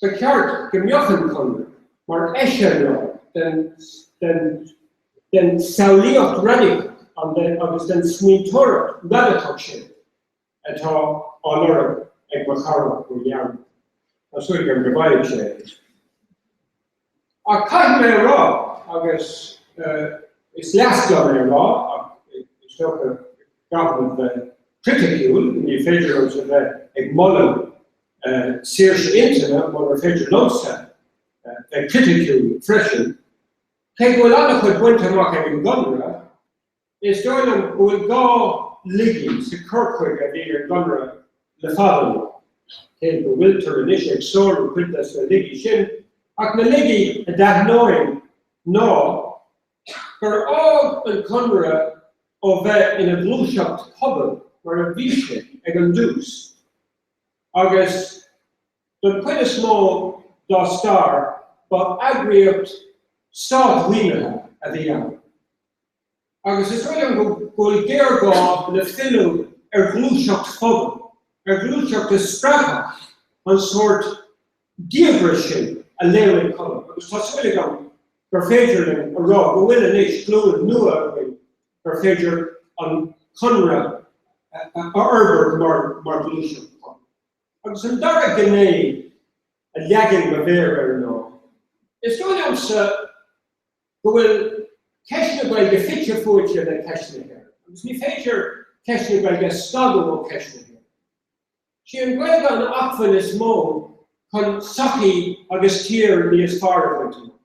Ba cheart go mbeadh an Conradh mar eiseamláir den samhlaíocht radacach agus den smaointeoireacht radacach sin atá á lorg ag mo chara Ó Dhearnaigh. Tá súil agam go bhfaighidh sé é. Ach caithfidh mé a rá, agus is leasc liom é a rá, ach is dócha go gcaithfimid bheith criticiúil, ní féidir liomsa bheith ag moladh saoirse intinne munar féidir liomsa bheith criticiúil freisin. Cé go bhfuil an-chuid bainte amach ag an gConradh, is dóigh liom go bhfuil 2 laigí sa chur chuige a bhí ag an gConradh le fada an lá. Cé go bhfuiltear anois ag sárú cuid des na laigí sin, ach na laigí a d'aithneoinn ná gur fhág an Conradh ó bheith ina ghluaiseacht pobail mar a bhí sé ag an dtús agus Don chuid is mó dá stair, ba eagraíocht státmhaoinithe a bhí ann, agus is dóigh liom go bhfuil géarghá le filleadh ar ghluaiseacht phobail, ar ghluaiseacht a spreagfadh an sórt díograis sin a léirigh Colm, agus tá súil agam gur féidir linn a rá go bhfuil anois glúin nua againn gur féidir an Conradh a fhorbairt mar ghluaiseacht pobail. Agus an dara gné a leagfainn mo mhéar air ná, is dóigh liomsa go bhfuil ceist na Gaeilge fite fuaite le ceist na hÉireann, agus ní féidir ceist na Gaeilge a scagadh ó cheist na hÉireann. Sí an Ghaeilge an acmhainn is mó chun sochaí agus tír níos fearr a bhaint amach,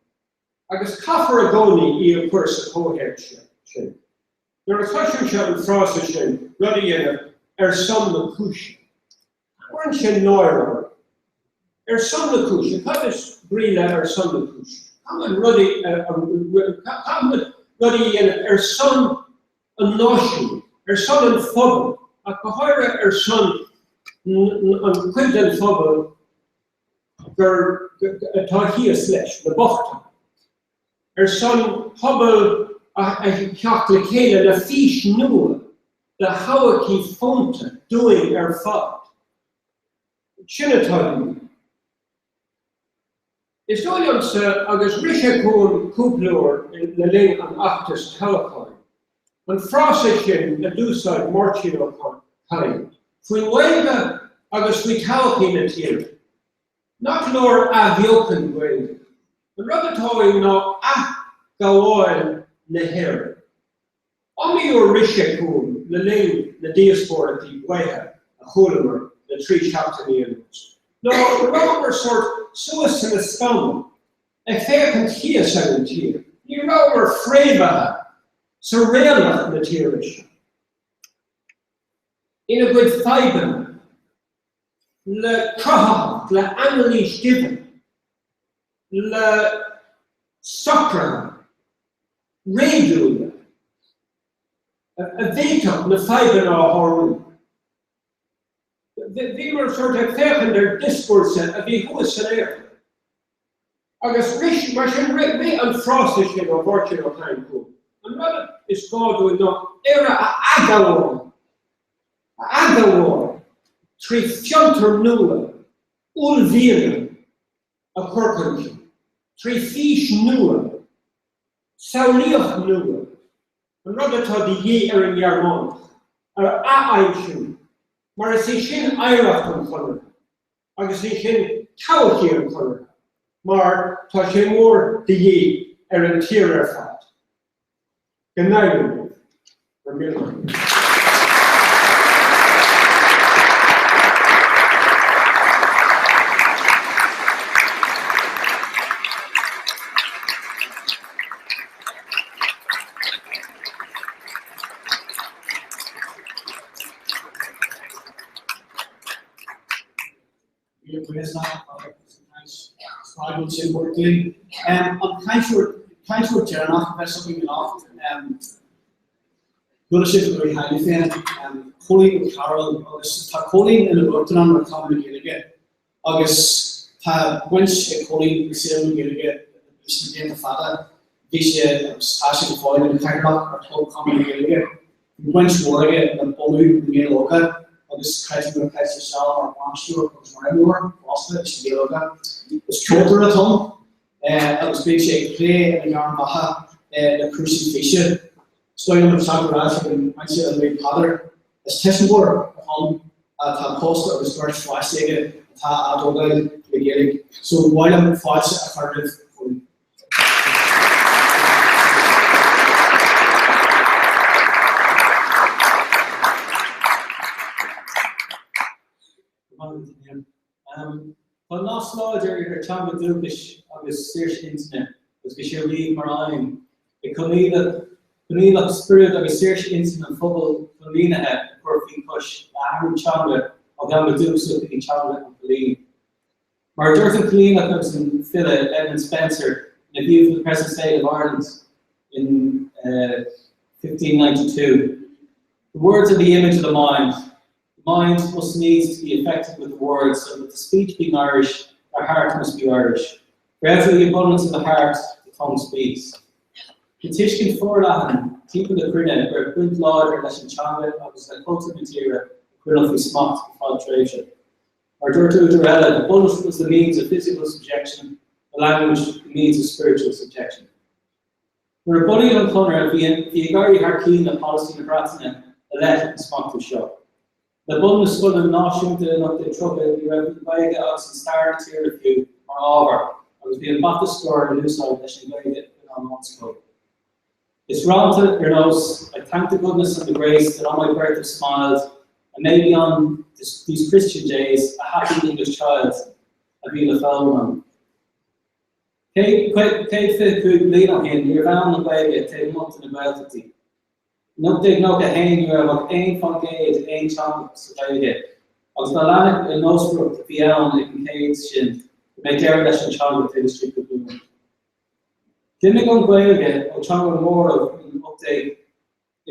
agus caithfear i gcónaí í a chur sa chomhthéacs sin. Nuair a chloisimse an frása sin, rud a dhéanamh ar son na cúise, cuireann sé náire orm. Ar son na cúise, cad is brí le ar son na cúise? Caithfimid rudaí caithfimid rudaí a dhéanamh ar son an náisiúin, ar son an phobail, ach go háirithe ar son an chuid den phobal gur atá thíos leis, na bochta. ar son pobal a theacht le chéile le fís nua de thodhchaí fónta dúinn ar fad. Sin atá de dhíth. Is dóigh liomsa, agus rith sé chugam cúpla uair le linn an fheachtais toghcháin, an frása sin a d'úsáid Máirtín Ó Cadhain faoin nGaeilge agus faoi thodhchaí na tíre. Nach leor athbheochan Gaeilge? An rud atá uainn ná athghabháil na hÉireann. Iomaí uair rith sé chugam le linn na díospóireachtaí baotha a chualamar le 3 seachtainí anuas, ná go rabhamar sórt suas sna scamaill, ag féachaint thíos ar an tír. Ní rabhamar fréamhaithe sa réaltacht na tíre seo, ina gcuid fadhbanna. le cruthaitheacht, le hanailís dhoimhin, le socruithe réadúla a bhféadfadh na fadhbanna a shárú. Bhíomar sórt ag féachaint ar dioscúrsa a bhí thuas san aer. Agus rith, mar sin, rith an frása sin ó Mháirtín Ó Cadhain chugam, an rud is gá dúinn ná Éire a athghabháil. a athghabháil trí fiontar nua uaillmhianach a chur chun cinn, trí fhís nua, samhlaíocht nua, an rud atá de dhíth ar an nGearmánach, a ath-aimsiú, mar is í sin oidhreacht an Chonartha, agus is í sin todhchaí an Chonartha, mar tá sé mór de dhíth ar an tír ar fad. Go n-éirí libh. Go raibh míle maith agat. Míle buíochas leat as an chaint spreagúil sin a thabhairt dúinn. An cainteoir cainteoir deireanach a bheas againn anocht, chuala sibh uaidh cheana féin, Cóilín Ó Cearúil, agus tá Cóilín ina Uachtarán ar Chonradh na Gaeilge agus tá baint ag Cóilín le saol na Gaeilge leis na blianta fada. Bhí sé agus tá sé go fóill ina chathaoirleach ar Chlub Chonradh na Gaeilge. Bhí baint mhór aige le bunú na nGael Óga agus creidim gur chaith sé seal mar bhainisteoir agus mar imreoir fosta leis na Gaeil Óga. Is ceoltóir atá ann agus bíonn sé ag plé ina ghairm bheatha le cúrsaí físe. Is dóigh liom an ceart a rá ag an bpointe a luaigh Peadar. Is tuismitheoir atá ann atá pósta agus beirt pháistí aige atá á dtógáil le Gaeilge. So ba mhaith liom fáilte a chur roimh Chóilín. Tá nasc láidir idir teanga dúchais agus saoirse intinne Agus bhí sé riamh mar aidhm ag coinníollacht spiorad agus saoirse intinne an phobail choilínithe a chur faoi chois le hathrú teanga ó theanga dúchasach go dtí teanga an choilín. Mar a dúirt an coilíneach agus an file Edmund Spenser in A View from the Present State of Ireland in 1592, The words are the image of the mind. The mind must needs to be affected with the words, so that the speech being Irish, the heart must be Irish. For out of the abundance of the heart, the tongue speaks. Bhí tuiscint forleathan timpeall na cruinne go raibh baint láidir leis an teanga agus le cultúr na tíre a coinneáil faoi smacht go fad tréimhse. Mar a dúirt údar eile, the bullet was the means of physical subjection, the language the means of spiritual subjection. Nuair a bunaíodh an Conradh, bhí ag éirí thar cionn le polasaí na Breataine i leith an smachtú seo. Le bunú na scoileanna náisiúnta in 1830, ní raibh an Ghaeilge agus an stair na tíre fiú mar ábhar agus bhí an bata scoir in úsáid leis an Ghaeilge a choinneáil ón scoil. Is rannta ar nós I thank the goodness and the grace that on my birth have smiled and made me on this, these Christian days a happy English child a bhí le foghlaim ann. 125 bliain ó shin, níorbh ann an Ghaeilge taobh amuigh de na Gaeltachtaí. In 1891 ní raibh ach 1% aonteangach sa Ghaeilge, agus dá leanfadh an nósmhaireacht a bhí ann ag an chéad sin go mbeadh deireadh leis an teanga taobh istigh de ghlúin. D'imigh an Ghaeilge ó teanga móraimh in 18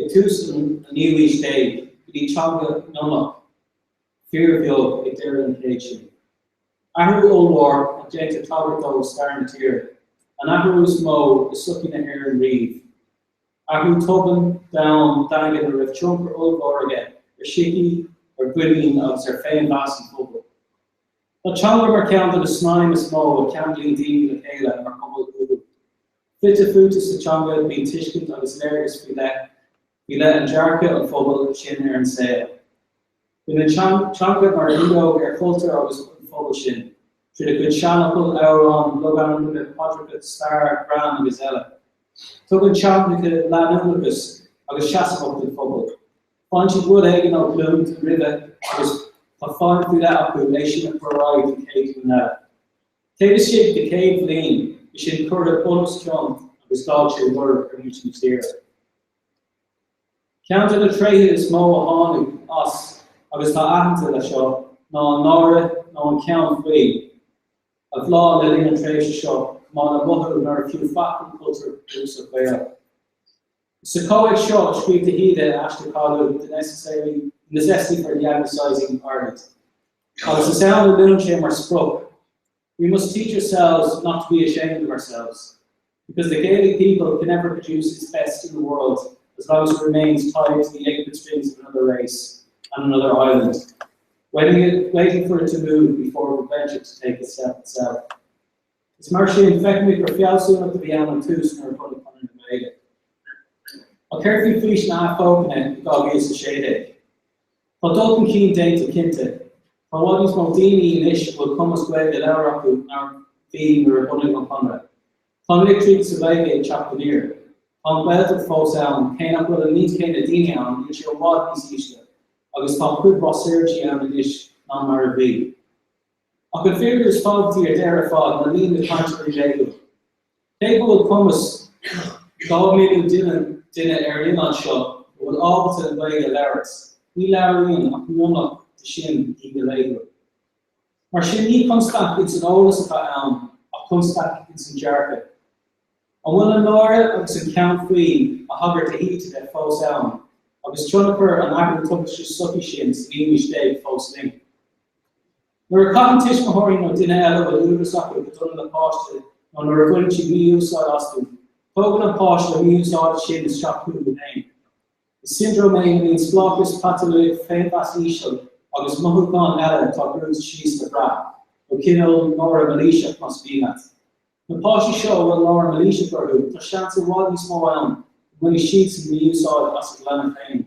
ag tús an naoú haois déag go dtí teanga mionlach fíorbheag ag deireadh an chéid sin. Athrú ollmhór a ndéantar tagairt dó i stair na tíre, an athrú is mó i sochaí na hÉireann riamh. Athrú tobann, domhain, daingean a raibh tionchar ollmhór aige ar shící, ar mhuinín agus ar féinmheas an phobail. Tá teanga mar cheann de na snaidhm is mó a cheanglaíonn daoine le chéile mar phobal uathúil. Fite fuaite sa teanga bíonn tuiscint agus léargas faoi leith faoi leith an dearcadh an phobail sin ar an saol. Bíonn an teanga mar fhuinneog ar chultúr agus an phobal sin, tríd a cuid seanfhocal, amhrán, logainmneacha, paidreacha, stair, greann agus eile. Tugann teangacha leanúnachas agus seasmhacht don phobal. Faigheann siad rud éigin ó ghlúin roimhe agus tá feidhm faoi leith acu é sin a chur ar aghaidh don chéad ghlúin eile. Taobh istigh de 100 bliain, bhí sin curtha bun os cionn agus d'fhág sé lorg ar mhuintir na tíre. Ceann de na tréithe is mó a tháinig as, agus atá aitheanta le seo, ná an náire nó an ceann faoi, a bhláth le linn an tréimhse seo, chomh maith le mothú nárbh fiú faic an cultúr dúchasach Gaelach. Is sa chomhthéacs seo a scríobh de hÍde a aiste cáiliúil The Necessary Necessity for the Anglicising of Ireland. Agus is ann a luann sé mar sprioc, We must teach ourselves not to be ashamed of ourselves, because the Gaelic people can never produce its best in the world as long as it remains tied to the apron strings of another race and another island, waiting, it, waiting for it to move before it will venture to take a step itself. Is mar sin feicimid gur fealsúnacht a bhí ann ón tús nuair a bunaíodh Conradh na Gaeilge. Ach céard faoi fís na hathbheochana i 2016? Tá dul chun cinn déanta cinnte. Tá i bhfad níos mó daoine anois a bhfuil cumas Gaeilge a labhairt acu ná a bhí nuair a bunaíodh an Conradh. Tá an litríocht sa Ghaeilge ag teacht aniar. Tá an Ghaeltacht fós ann, cé nach bhfuil an líon céanna daoine ann, níl sé i bhfad níos ísle, agus tá cuid mhaith seirbhísí ann anois ná mar a bhí. Ach an figiúr is tábhachtaí ar deireadh ar fad ná líon na cainteoirí laethúil. Cé go bhfuil cumas 2 milliún duine ar an oileán seo a bhfuil ábalta an Ghaeilge a labhairt, ní labhraíonn ach mionlach de sin í go laethúil. Mar sin ní constaic ins an eolas atá ann ach constaic ins an dearcadh. An bhfuil an náire agus an ceann faoi a thagair de hÍde de fós ann agus tionchar an athrú tubaiste sochaí sin sa naoú haois déag fós linn? Nuair a chaitheann tuismitheoirí nó duine eile a bhfuil údaras acu go dona le páiste nó nuair a bhaineann siad mí-úsáid astu, tógann an páiste an mí-úsáid sin isteach chucu féin. Is siondróm é ina mbíonn spleáchas paiteolaíoch, féinmheas íseal agus mothúcháin eile atá brúite síos le brath, nó cineál náire mailíseach más mian leat. Na páistí seo a bhfuil náire mailíseach orthu, tá seans i bhfad níos mó ann go mbainfidh siadsan mí-úsáid as a gclanna féin,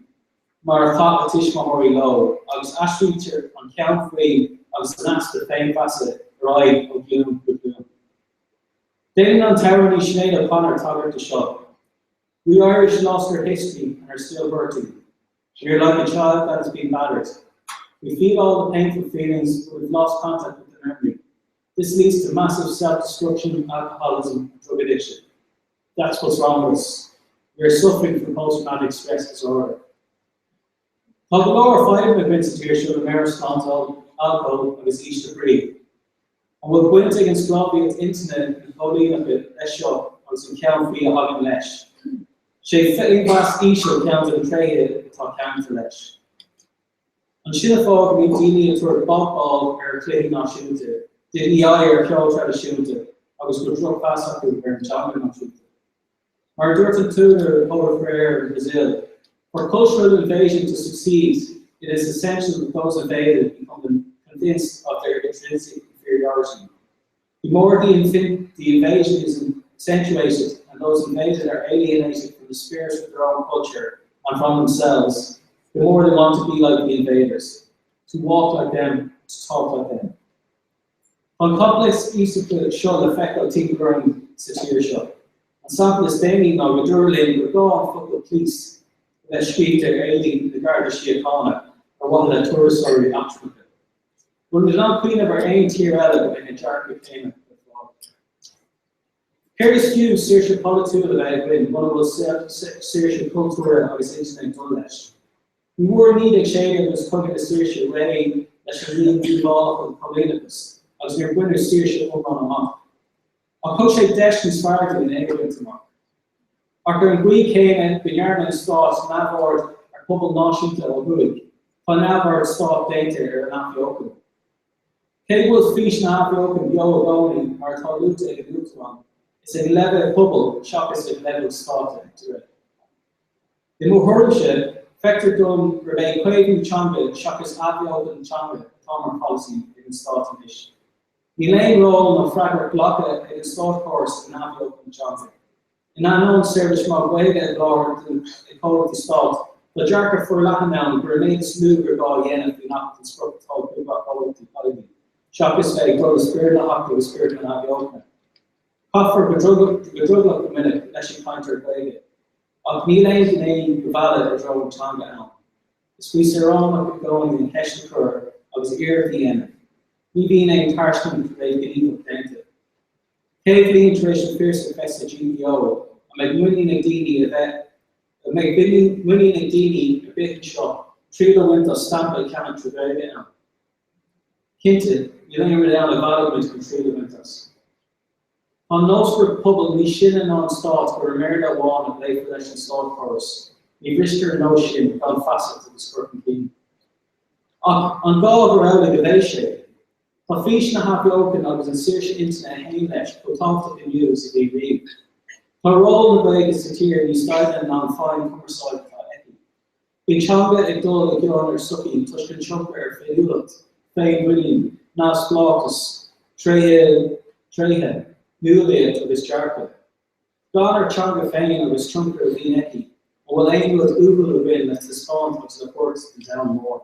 mar a chaith a tuismitheoirí leo, agus aistrítear an ceann faoi agus an easpa féinmheasa ar aghaidh ó ghlúin go glúin. Déanann an t-amhránaí Sinéad O'Connor tagairt do seo. We Irish lost our history and are still hurting. We are like a child that has been battered. We feel all the painful feelings, but we've lost contact with the memory. This leads to massive self-destruction, alcoholism and drug addiction. That's what's wrong with us. We are suffering from post-traumatic stress disorder. Tá go leor fadhbanna againn sa tír seo le meabhairshláinte, alcól agus ísle brí. An bhfuil baint ag an sclábhaíocht intinne na coilíneachta leis seo agus an ceann faoi a thagann leis? Sé féinmheas íseal ceann de na tréithe atá ceangailte leis. An sin an fáth go mbíonn daoine ag tabhairt bogball ar chluichí náisiúnta, daoine aghaidh ar cheol traidisiúnta agus go bhfuil drochmheas acu ar an teanga náisiúnta. Mar a dúirt an t-údar Paulo Freire in Brazil, for cultural invasion to succeed, it is essential that those invaded become convinced of their intrinsic inferiority. The more the, the invasion is accentuated and those invaded are alienated from the spirit of their own culture and from themselves, the more they want to be like the invaders, to walk like them, to talk like them. Tá an coimpléasc aosachta seo le feiceáil timpeall orainn sa tír seo. An sampla is déanaí ná go dúradh linn gur gá an focal 'police' a bheith scríte ar éadaí na Garda Síochána ar mhaithe le turasóirí eachtrannacha. Bhfuil muid in ann cuimhneamh ar aon tír eile go mbeidh an dearcadh céanna le fáil? Céard is fiú saoirse pholaitiúil a bheith againn muna bhfuil saoirse cultúrtha agus intinne ag dul leis? Ní bhfuair 1916 agus Cogadh na Saoirse réidh leis an rian díobhálach den choilíneachas agus níor baineadh saoirse iomlán amach. Ach thug sé deis níos fearr dúinn é a bhaint amach. Ach ar an gcaoi chéanna go ndearna an stát neamhaird ar phobal náisiúnta ó thuaidh, tá neamhaird stáit déanta ar an athbheochan. Cé go bhfuil fís na hathbheochan beo i gcónaí, mar atá luaite ag an Uachtarán, is ag leibhéal pobail seachas ag leibhéal stáit a d'éirigh. I mo thuairimse, feictear dom gurb é caomhnú teanga seachas athbheochan teanga atá mar pholasaí ag an stát anois. Níl aon ról ná freagracht glactha ag an státchóras in athbheochan na teanga. In ainneoin seirbhís maith Gaeilge a sholáthar ag comhlachtaí stáit, tá dearcadh forleathan ann gur an méid is lú gur gá a dhéanamh faoin Acht an sprioc atá ag cuid mhaith comhlachtaí poiblí, seachas bheith ag dul i spiorad na hAchta agus spiorad na hathbheochana. Caithfear go drogallach go minic leis an gcainteoir Gaeilge. Ach níl aon ghné de mhealladh i dtreo an teanga ann. Is faoi saoránach i gcónaí an cheist a chur agus iarracht a dhéanamh. Ní bhíonn aon tairiscint réamhghníomhach déanta. 100 bliain tar éis an Phiarsaigh bheith sa GPO, an mbeidh muinín ag daoine a bheith an mbeidh muinín ag daoine ar bith anseo triail a bhaint as stampa a cheannach trí Ghaeilge ann? Cinnte, níl aon rud ann a mheallfadh muid chun triail a bhaint as. Tá an nós gur pobal níos sine ná an stát gur i mBéarla amháin a bpléifear leis an státchóras. Ní bhristear an nós sin gan feasacht agus cur chun cinn. Ach an gá gur amhlaidh a bheidh sé? Tá fís na hathbheochana agus an saoirse intinne a théann leis chomh tábhachtach inniu is a bhí riamh. Tá ról na Gaeilge sa tír níos doimhne ná an feidhm cumarsáide atá aici. Bíonn teanga ag dul i gcion ar sochaí toisc an tionchar ar féiniúlacht, féinmhuinín, neamhspleáchas, tréithe, tréithe, nuálaíocht agus dearcadh. Gan ár teanga féin agus tionchar a bhíonn aici, an bhfuil aon rud uathúil againn le taispeáint agus le thabhairt don domhan mór?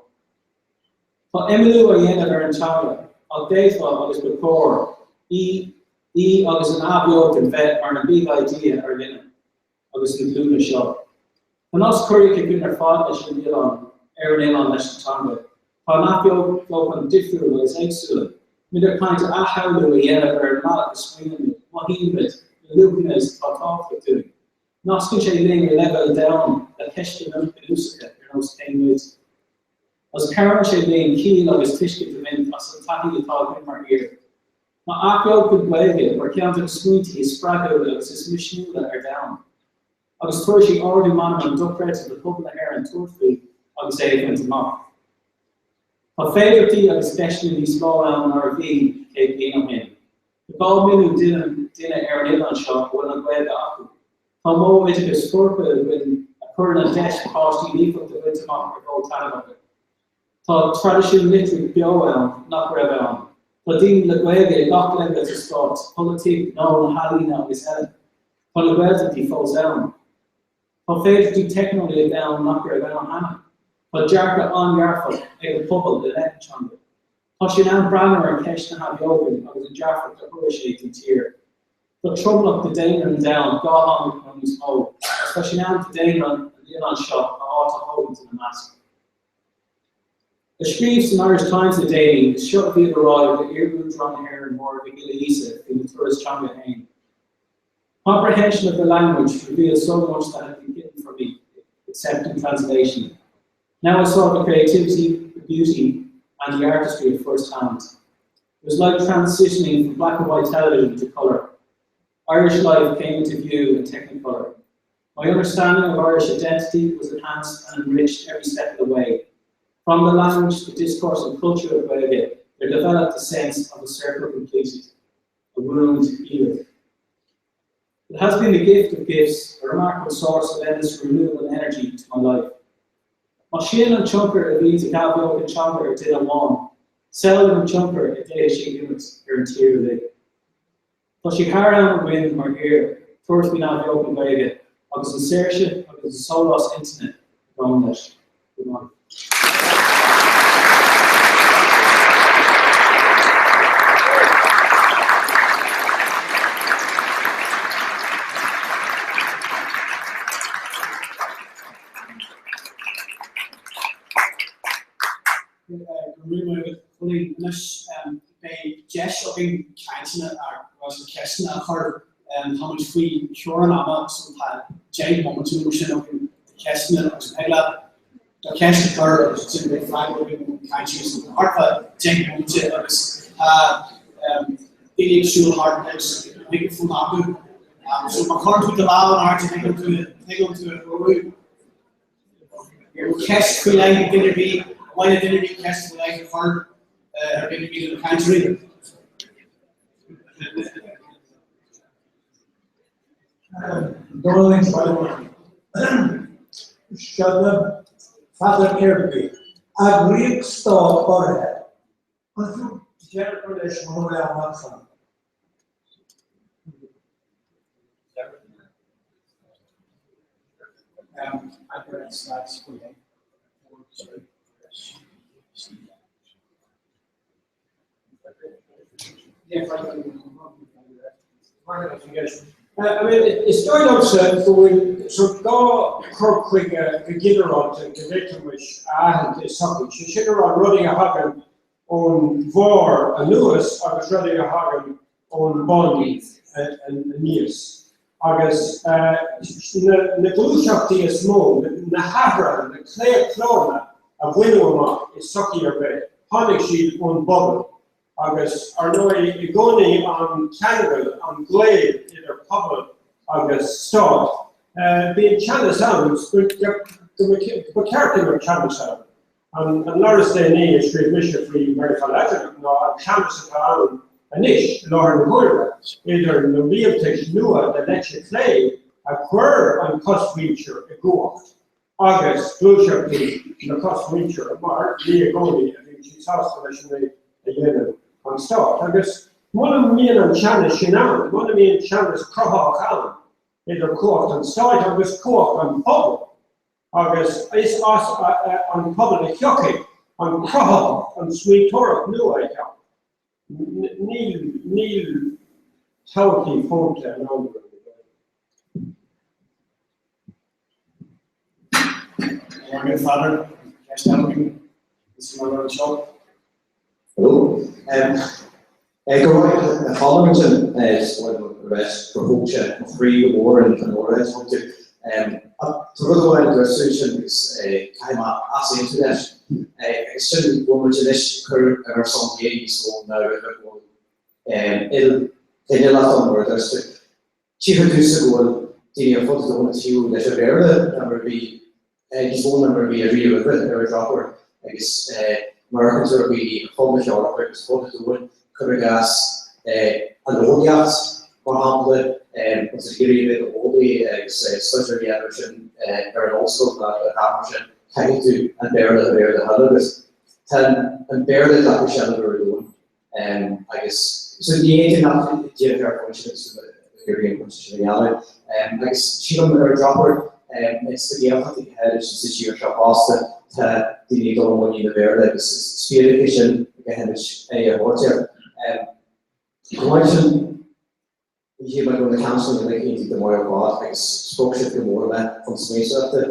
Tá imeallú á dhéanamh ar an teanga ach d'fhéadfá agus ba chóir í í agus an athbheochan bheith mar na big idea ár linne. agus na glúine seo. Tá nasc croíach againn ar fad leis an oileán, ar an oileán leis an teanga. Tá an athbheochan difriúil agus éagsúla. Táimid ag caint ar athshamhlú a dhéanamh ar an mbealach a smaoinímid, mothaímid, na luachanna is atá tábhachtach dúinn. Nascann sé linn ar leibhéal domhain le ceisteanna bunúsacha ar nós cé muid? Agus cabhraíonn sé linn ciall agus tuiscint a bhaint as an taithí atá againn mar thír. Tá athbheochan Gaeilge mar cheann de na smaointí is spreagúla agus is misniúla ar domhan, agus tabharfaidh sí ardú meanman dochreidte do phobal na hÉireann tabhairt faoi agus é a bhaint amach. Tá féidearthachtaí agus deiseanna níos mó ann ná a bhí 100 bliain ó shin. Tá 2 mhilliún duine ar an oileán seo a bhfuil an Ghaeilge acu. Tá modh oideachais foirfe againn a chuireann an deis do pháistí líofacht a bhaint amach ar mhodh taitneamhach. Tá traidisiún litríochta beo ann nach raibh ann. Tá daoine le Gaeilge ag gach leibhéal sa stát, polaitíocht, gnó, na healaíona agus eile. Tá na Gaeltachtaí fós ann. Tá féidearthachtaí teicneolaíochta ann nach raibh ann cheana. Tá dearcadh an-dhearfach ag an pobal i leith na teanga. Tá sé in am breathnú ar cheist na hathbheochana agus an dearfacht a thabharfaidh sé don tír. Tá tromlach de daonra an domhain dátheangach nó níos mó agus tá sé in am do daonra an oileáin seo a áit a thógaint ina measc. A scríobh san Irish Times le déanaí, is seo a bhí le rá ag iar-Uachtarán na hÉireann Máire Mhic Giolla Íosa faoina turas teanga féin, Comprehension of the language revealed so much that had been hidden from me, except in translation. Now I saw the creativity, the beauty, and the artistry at first hand. It was like transitioning from black and white television to colour. Irish life came into view in Technicolor. My understanding of Irish identity was enhanced and enriched every step of the way. From the language, the discourse and culture of Gaeilge, there developed a sense of a circle completed, a wound healed. It has been the gift of gifts, a remarkable source of endless renewable energy to my life. Má sin an tionchar a bhíonns ag athbheochan teanga ar duine amháin, samhlaigh an tionchar a d'fhéadfadh sé imirt ar an tír uilig. Tá sé thar am againn mar thír tabhairt faoin athbheochan Gaeilge agus an saoirse agus an sólás intinne a ghabhann leis. Go raibh maith agat. Go raibh maith agat, Cóilín. Anois beidh deis againn cainteanna agus ceisteanna a chur. Táimid faoi theorainn ama so tá 10 bomaite nó mar sin againn do cheisteanna agus thig leat do cheist a chur agus ansin beidh freagra againn ón gcainteoir so thart fá 10 bomaite agus tá daoine ag siúl thart agus micreafón acu. So má chuireann tú do lámh in airde thig liom tú a threorú. Ceist faoi leith ag duine ar bith, ar mhaith le duine ar bith ceist faoi leith a chur ar duine ar bith de na cainteoirí? Dónal Lynch, Seo do Pheadar Kirby. Eagraíocht stáit urraithe. An fiú deireadh a chur leis mura bhfuil ann cheana? Is dóigh liomsa go bhfuil so dhá chur chuige go ginearálta go bhféadfaimis a aithint i sochaí, sé sin a rá rudaí a thagann ón bharr anuas agus rudaí a thagann ón mbun aníos. Agus na gluaiseachtaí is mó, na hathruithe, na claochlónna a baineadh amach i sochaí ar bith, tháinig siad ón bpobal. Agus, ar ndóigh, i gcónaí an ceangal, an gaol idir pobal agus stát, bíonn teannas ann, ba cheart go mbeadh teannas ann. An leabhar is déanaí a scríobh mise faoi Mheiriceá Laidineach ná an teannas atá ann anois, i láthair na huaire, idir na rialtais nua den eite chlé a chuir an chosmhuintir i gcumhacht agus gluaiseachtaí na cosmhuintire, mar ní i gcónaí a bhíonn siad sásta leis an méid a dhéanann an stát. Agus muna mbíonn an teannas sin ann, muna mbíonn teannas cruthaitheach ann idir cumhacht an stáit agus cumhacht an phobail, agus is as an pobal a thiocfaidh an chruthaitheacht, an smaointeoireacht nua a theacht. Níl, níl todhchaí fónta in ann dúinn. Morning, Father. Ceist eile againn. Is mar anseo. Hello. Go raibh a Cholm ansin, is dóigh liom go raibh gur thóg sé mo chroí go mór an óráid a thug tú. Ach tá rud amháin a dúirt tú ansin agus caithfidh mé easaontú leis, agus sin go bhfuil muid anois ag cur ar ár son féin níos mó ná roimhe go bhfuil il-fhéiniúlacht ann mar a dúirt tú. Tchíthear domhsa go bhfuil daoine ar fud an domhain ag taobhú leis an Bhéarla ná mar a bhí, níos mó ná mar a bhí ariamh roimhe, ar an drochuair, agus mar a amharcann tú ar dhaoine ar fud na hEorpa agus ar fud an domhain, cuir i gcás an eolaíocht, mar shampla, agus ag iarraidh a bheith i d'eolaí agus staidéar a dhéanamh air sin ar an ollscoil nó a dhath mar sin, caithfidh tú an Béarla a bheith ar do thoil agat. Tá an Béarla ag glacadh seilbh ar an domhan. Agus so ní fhéadfainn nach díreach ar phointe agus gur bhí an pointe sin a dhéanamh. Agus sílim ar an drochuair ins na Gaeltachtaí go háirid sa tír seo fosta tá daoine ag dul i muinín an Bhéarla agus is fíric é sin a gcaithfimid aghaidh a thabhairt air. Chomh maith sin, shíl mé go raibh na cainteanna uilig iontach go maith ar fad agus spreag siad go mór mé chun smaointeoireachta.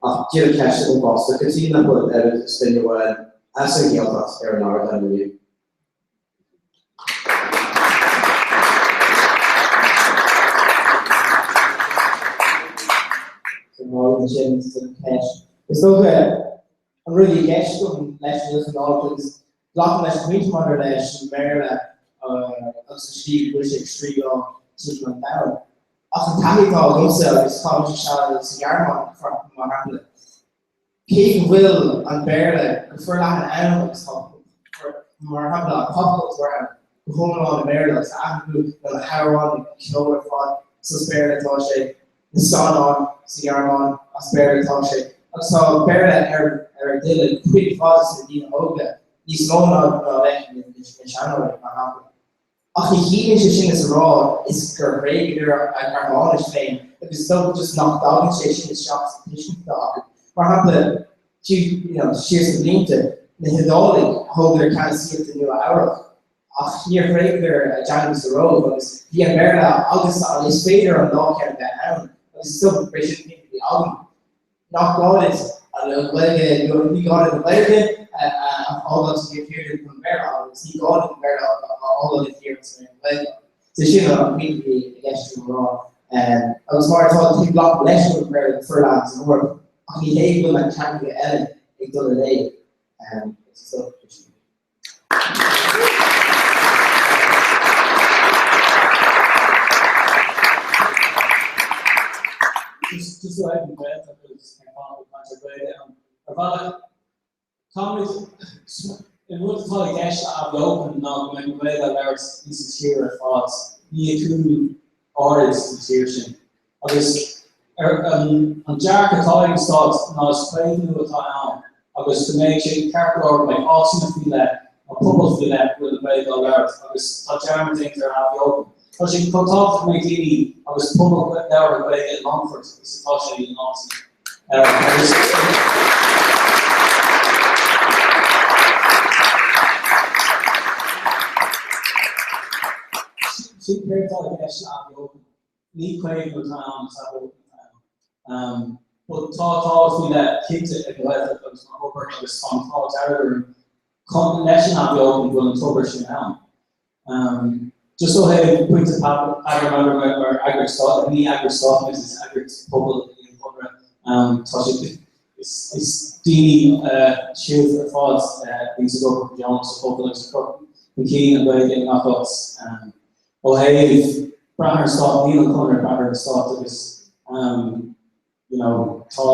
Ach díreach ceist agam fosta, cad chuige nach bhfuil oiread is duine amháin? as an Ghaeltacht ar an ardán inniu. Sin don cheist. Is dócha an rud i gceist agam leis an ilchineálacht agus glacaim leis an bpointe maidir leis an mBéarla agus an slí go bhfuil sé ag sraoilleáil timpeall an domhain. Ach an taithí atá agamsa agus chaith mise seal sa Ghearmáin mar shampla, cé go bhfuil an Béarla go forleathan ann agus tá mar shampla an popchultúr ann go hiomlán i mBéarla agus athrú na hamhráin an ceol ar fad is as Béarla atá sé, na scannáin sa Ghearmáin as Béarla atá sé agus tá Béarla ar ar a dtoil ag cuid mhaith de na daoine óga níos mó ná ná bheith na seanóirí mar shampla. Ach ní chiallaíonn sé sin is a rá is gur thréigeadar a Gearmáinis féin agus is dócha just nach dtagann sé sin isteach sa tuiscint atá acu. Mar shampla, you know, siar sna blianta, na hIodálaigh, thógadar ceannasaíocht i Nua Eabhrac ach níor thréigeadar a dteanga sa Róimh agus bhí an Béarla agus an is féidir an dá cheann a bheith ann agus is dócha gurb é sin an pointe a bhí agam. nach gá duit an Ghaeilge nó ní gá duit an Ghaeilge a fhágáil sa tír chun an Béarla a fháil agus ní gá duit an Béarla a fhágáil i dtír chun an Ghaeilge a fháil. So sin an pointe a bhí i gceist agam a rá. Agus mar atá tú glacaim leis go bhfuil an Béarla go forleathan san Eoraip ach ní hé go bhfuil na teangacha eile ag dul i léig. Agus is dócha gur sin. Just so I can agus ar bhealach táimid an rud atá i gceist le athbheochan ná go mbeidh an Ghaeilge á labhairt ins an tír ar fad, ní i gcúinní áirid den tír sin. Agus an dearcadh atá ag an Stát ná is caomhnú atá ann agus go mbeidh sé ceart go leor go mbeidh áiteanna faoi leith nó pobail faoi leith go bhfuil an Ghaeilge á labhairt agus tá dearmad déanta ar athbheochan. Tá sé chomh tábhachtach go mbeidh daoine agus pobal labhartha Gaeilge i Longfort is atá sé in áiteanna eile agus Sin céard atá i gceist le athbheochan. Ní caomhnú atá ann, is athbheochan atá ann. But tá tábhacht faoi leith cinnte ag an Ghaeltacht agus mar thobar agus tá an t-ádh dearg orainn chun leis an athbheochan go bhfuil an tobar sin ann. Just ó thaobh pointe Peadar mar mar eagraíocht stáit, ní eagraíocht stáit muid, is eagraíocht pobail í an Conradh. Tá sé is is daoine sibh ar fad a bhíonns ag obair go deonach sa phobal agus ag cur chun cinn an Ghaeilge i ngach áit. Ó thaobh brath ar an stát, níl an Conradh ag brath ar an stát agus you know tá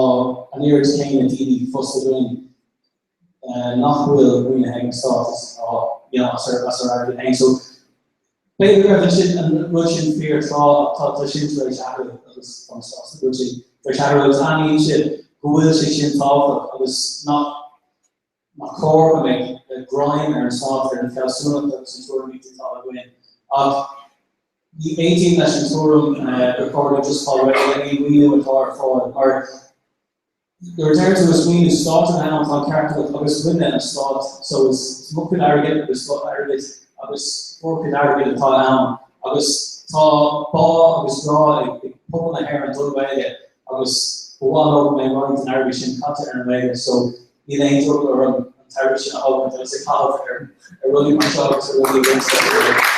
an oiread céanna daoine fostaithe againn nach bhfuil maoinithe ag an stát is atá you know as ar as ar airgead féin. So b'fhéidir go raibh an sin an rud sin fíor tráth ach tá tá sin tar éis athrú agus tá an stát rud sin tar éis athrú agus aithníonn siad go bhfuil sé sin tábhachtach agus nach Nach cóir go mbeidh greim ar an stát ar na fealsúnachta agus na tuairimí atá againn. Ach ní aontaím leis an tuairim gur chóir dúinn just fáil réidh le aon mhaoiniú atá ar fáil mar nuair a deir tú is maoiniú stáit atá ann tá an ceart agat agus rinne an stát so is mo chuid airgid agus do airgid agus bhur gcuid airgid atá ann agus tá bá agus grá ag pobal na hÉireann don Ghaeilge agus ba mhaith leo go mbeidh roinnt den airgead sin caite ar an nGaeilge so níl aon drogall orm an t-airgead sin a thógaint agus a chaitheamh ar rudaí mar seo agus ar rudaí a bhaineann le Gaeilge.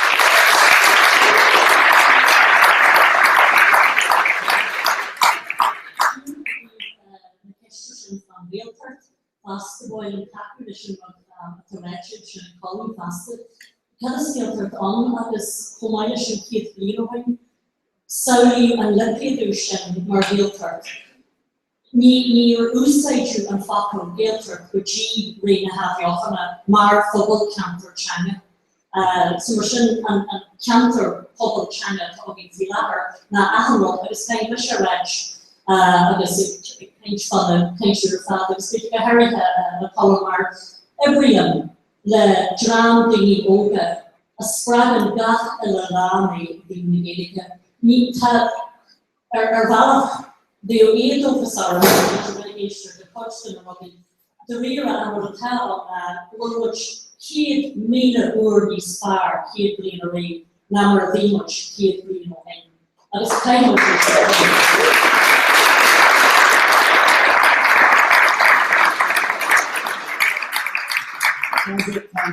Na ceisteanna sin fán Ghaeltacht fosta, ba mhaith liom tacú leis an rud atá ráite ansin ag Colm fosta. Cad is Gaeltacht ann agus chomh maith leis an 100 bliain ó shin, samhlaíodh an lipéadú sin mar Ghaeltacht. Ní, níor úsáideadh an focal Gaeltacht go dtí ré na hAthbheochana mar phobal ceantar teanga. So mar sin, an, an ceantar pobal teanga atá againn faoi láthair ná achan rud agus caithfidh mise a ráit agus ag caint fá na cainteoirí ar fad agus go háirithe le Colm mar oibrím le dream daoine óga a spreagann gach uile lá mé i dtaobh na Gaeilge. Ní, tá. Ar bhealach, bheadh éadóchas orm go bhfuil ag éisteacht le cuid de na rudaí. Dáiríre, an rud atá ann ná go bhfuil muid 100,000 uair níos fearr 100 bliain ó shin ná mar a bhí muid 100 bliain ó shin. Agus caithfidh muid é sin a aithint.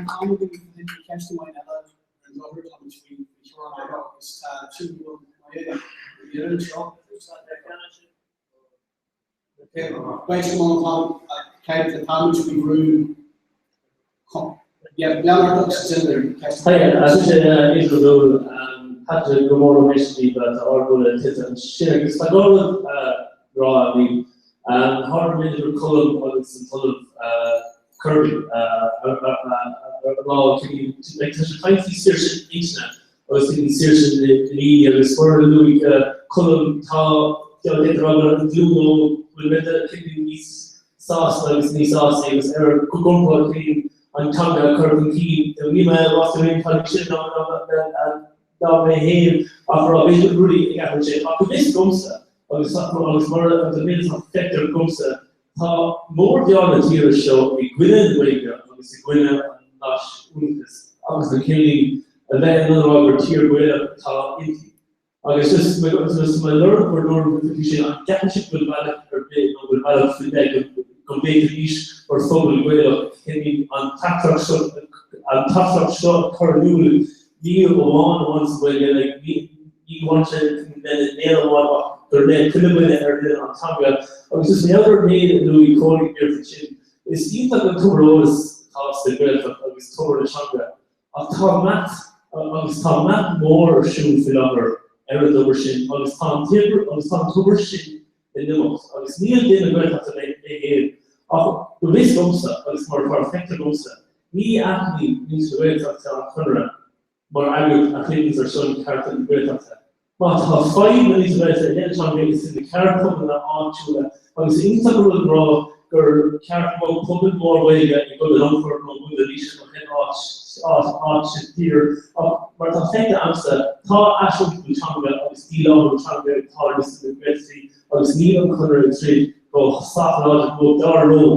an t-am againn fá choinne ceist amháin eile ar an drochuair táimid faoi theorainn ama agus tá súil go bhfuil Máire ag iarraidh anseo. Beidh sé mar an táimid faoi bhrú Yeah, lean ort agus ansin ar ceist. Hi, is mise Aindriú Ó Dúill. Thaitin go mór liom éisteacht libh tá ardmholadh tuillte ansin agus tá dhá rud le rá agam. Tharla idir Colm agus an tOllamh Kirby a rá like tá sé caint faoi saoirse intinne agus faoi saoirse na ndaoine agus mar a luaigh Colm tá d'fhéadfá a rá go bhfuil an ghlúin óg bhfuil rud éigin níos sásta agus níos sásta agus ar go gcomparáid féin an teanga a chur chun cinn. Níl mé ag rá go raibh an sin ná mé féin ach rá b'fhéidir rudaí ag athrú sin. Ach go bhfios domsa agus agus mar an méid atá feicthe agamsa tá mórmheon na tíre seo i gcoinne na Gaeilge agus i gcoinne an náisiúnachais agus na céilí a bheith in ann a rá gur tír Ghaelach atá inti. Agus just just mé ag lorg bhur dtuairim faoi sin, an gceapann sibh go bhfuil bealach ar bith nó go bhfuil bealach faoi leith go go bhféadfaidís mar phobal Gaelach cineál an teachtaireacht seo an teachtaireacht seo a chur in iúl ní amháin amháin sa Ghaeilge like ní ní amháin sé lena n-aon amháin ach gur le chuile dhuine ar oileán an teanga agus just mar gheall ar an méid a luaigh Cóilín faoi sin is iontach an tobar eolais atá sa Ghaeltacht agus tobar na teanga Ach tá meath, agus tá meath mór ar siúl faoi láthair ar an dtobar sin, agus tá an tobar, agus tá an tobar sin in imeacht, agus níl duine Gaeltachta mé féin, ach go bhfios domsa, agus mar atá feicthe agamsa, ní aithním muintir na Gaeltachta an Conradh mar eagraíocht a throideanns ar son cearta na Gaeltachta. Má tá fadhb le muintir na Gaeltachta i leith na teanga is iad na ceardchumainn áitiúla agus is iontach an rud a rá gur ceart go mbeadh pobal mór Gaeilge i gCo Longfoirt nó i gContae Laoise nó cén áit áit sa tír ach mar atá feicthe agamsa tá aisiompú teanga agus díláithriú teanga ag tarlú sna Gaeltachtaí agus níl an Conradh ag troid go sách láidir go dar leo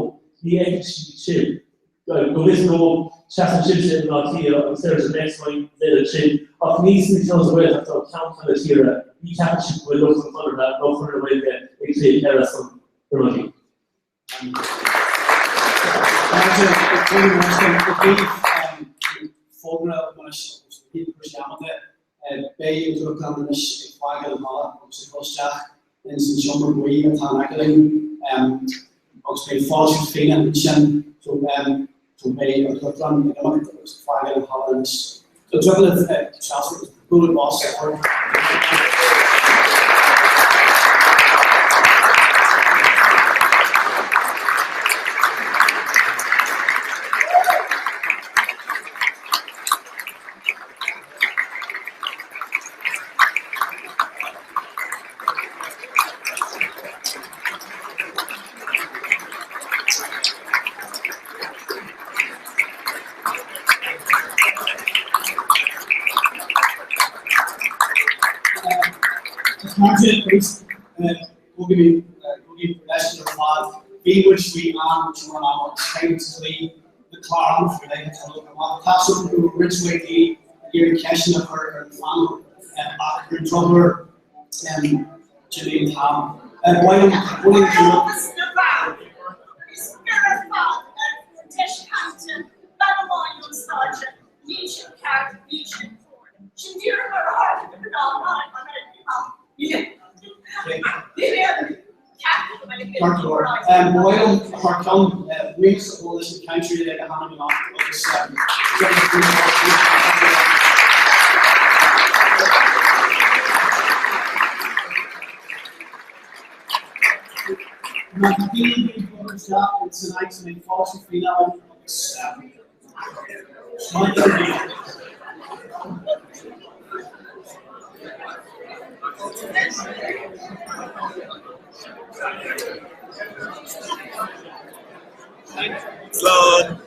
ní fheiceann siad sin. Go bhfios dom, seasann sibhse i mBaile Átha Cliath agus deir an X Y Z ansin, ach ní sna ceann Gaeltachta ó cheann ceann na tíre, ní cheapann sibh go bhfuil lucht an Chonartha nó Chonradh na Gaeilge ag troid ar a son. Go raibh maith Beidh an tUachtarán anois ag fágáil an halla agus ag dul isteach ins an seomra buí atá in aice linn agus beidh fáilte fíona ansin so so beidh an tUachtarán ag imeacht agus ag fágáil an halla anois. So tiocfaidh libh seasamh agus bualadh bos a thabhairt. Bhí muid faoi am teorainn ama agus caithfidh muid cloí le clár ama faoi leith atá leagtha amach. Tá súil agam go raibh roinnt mhaith daoibh ag iarraidh ceisteanna a chur ar an phainéal ach ar an drochuair d'imigh an t-am. Ba mhaith liom Buíochas na bhfear is fir ar fad a fuair deis cainte bean amháin ón stáitse, níl sin ceart, níl sin cóir. Sin díreach mar a tharla do mhná an Éirí Amach. Níl aon Ceart go leor. Ba mhaith liom thar ceann buíochas a ghabháil leis na cainteoirí uilig a tháinig amach agus Má tá daoine ag iarraidh dul isteach san áit a mbeidh fáilte fíona ann agus sláinte ar bith. Slán.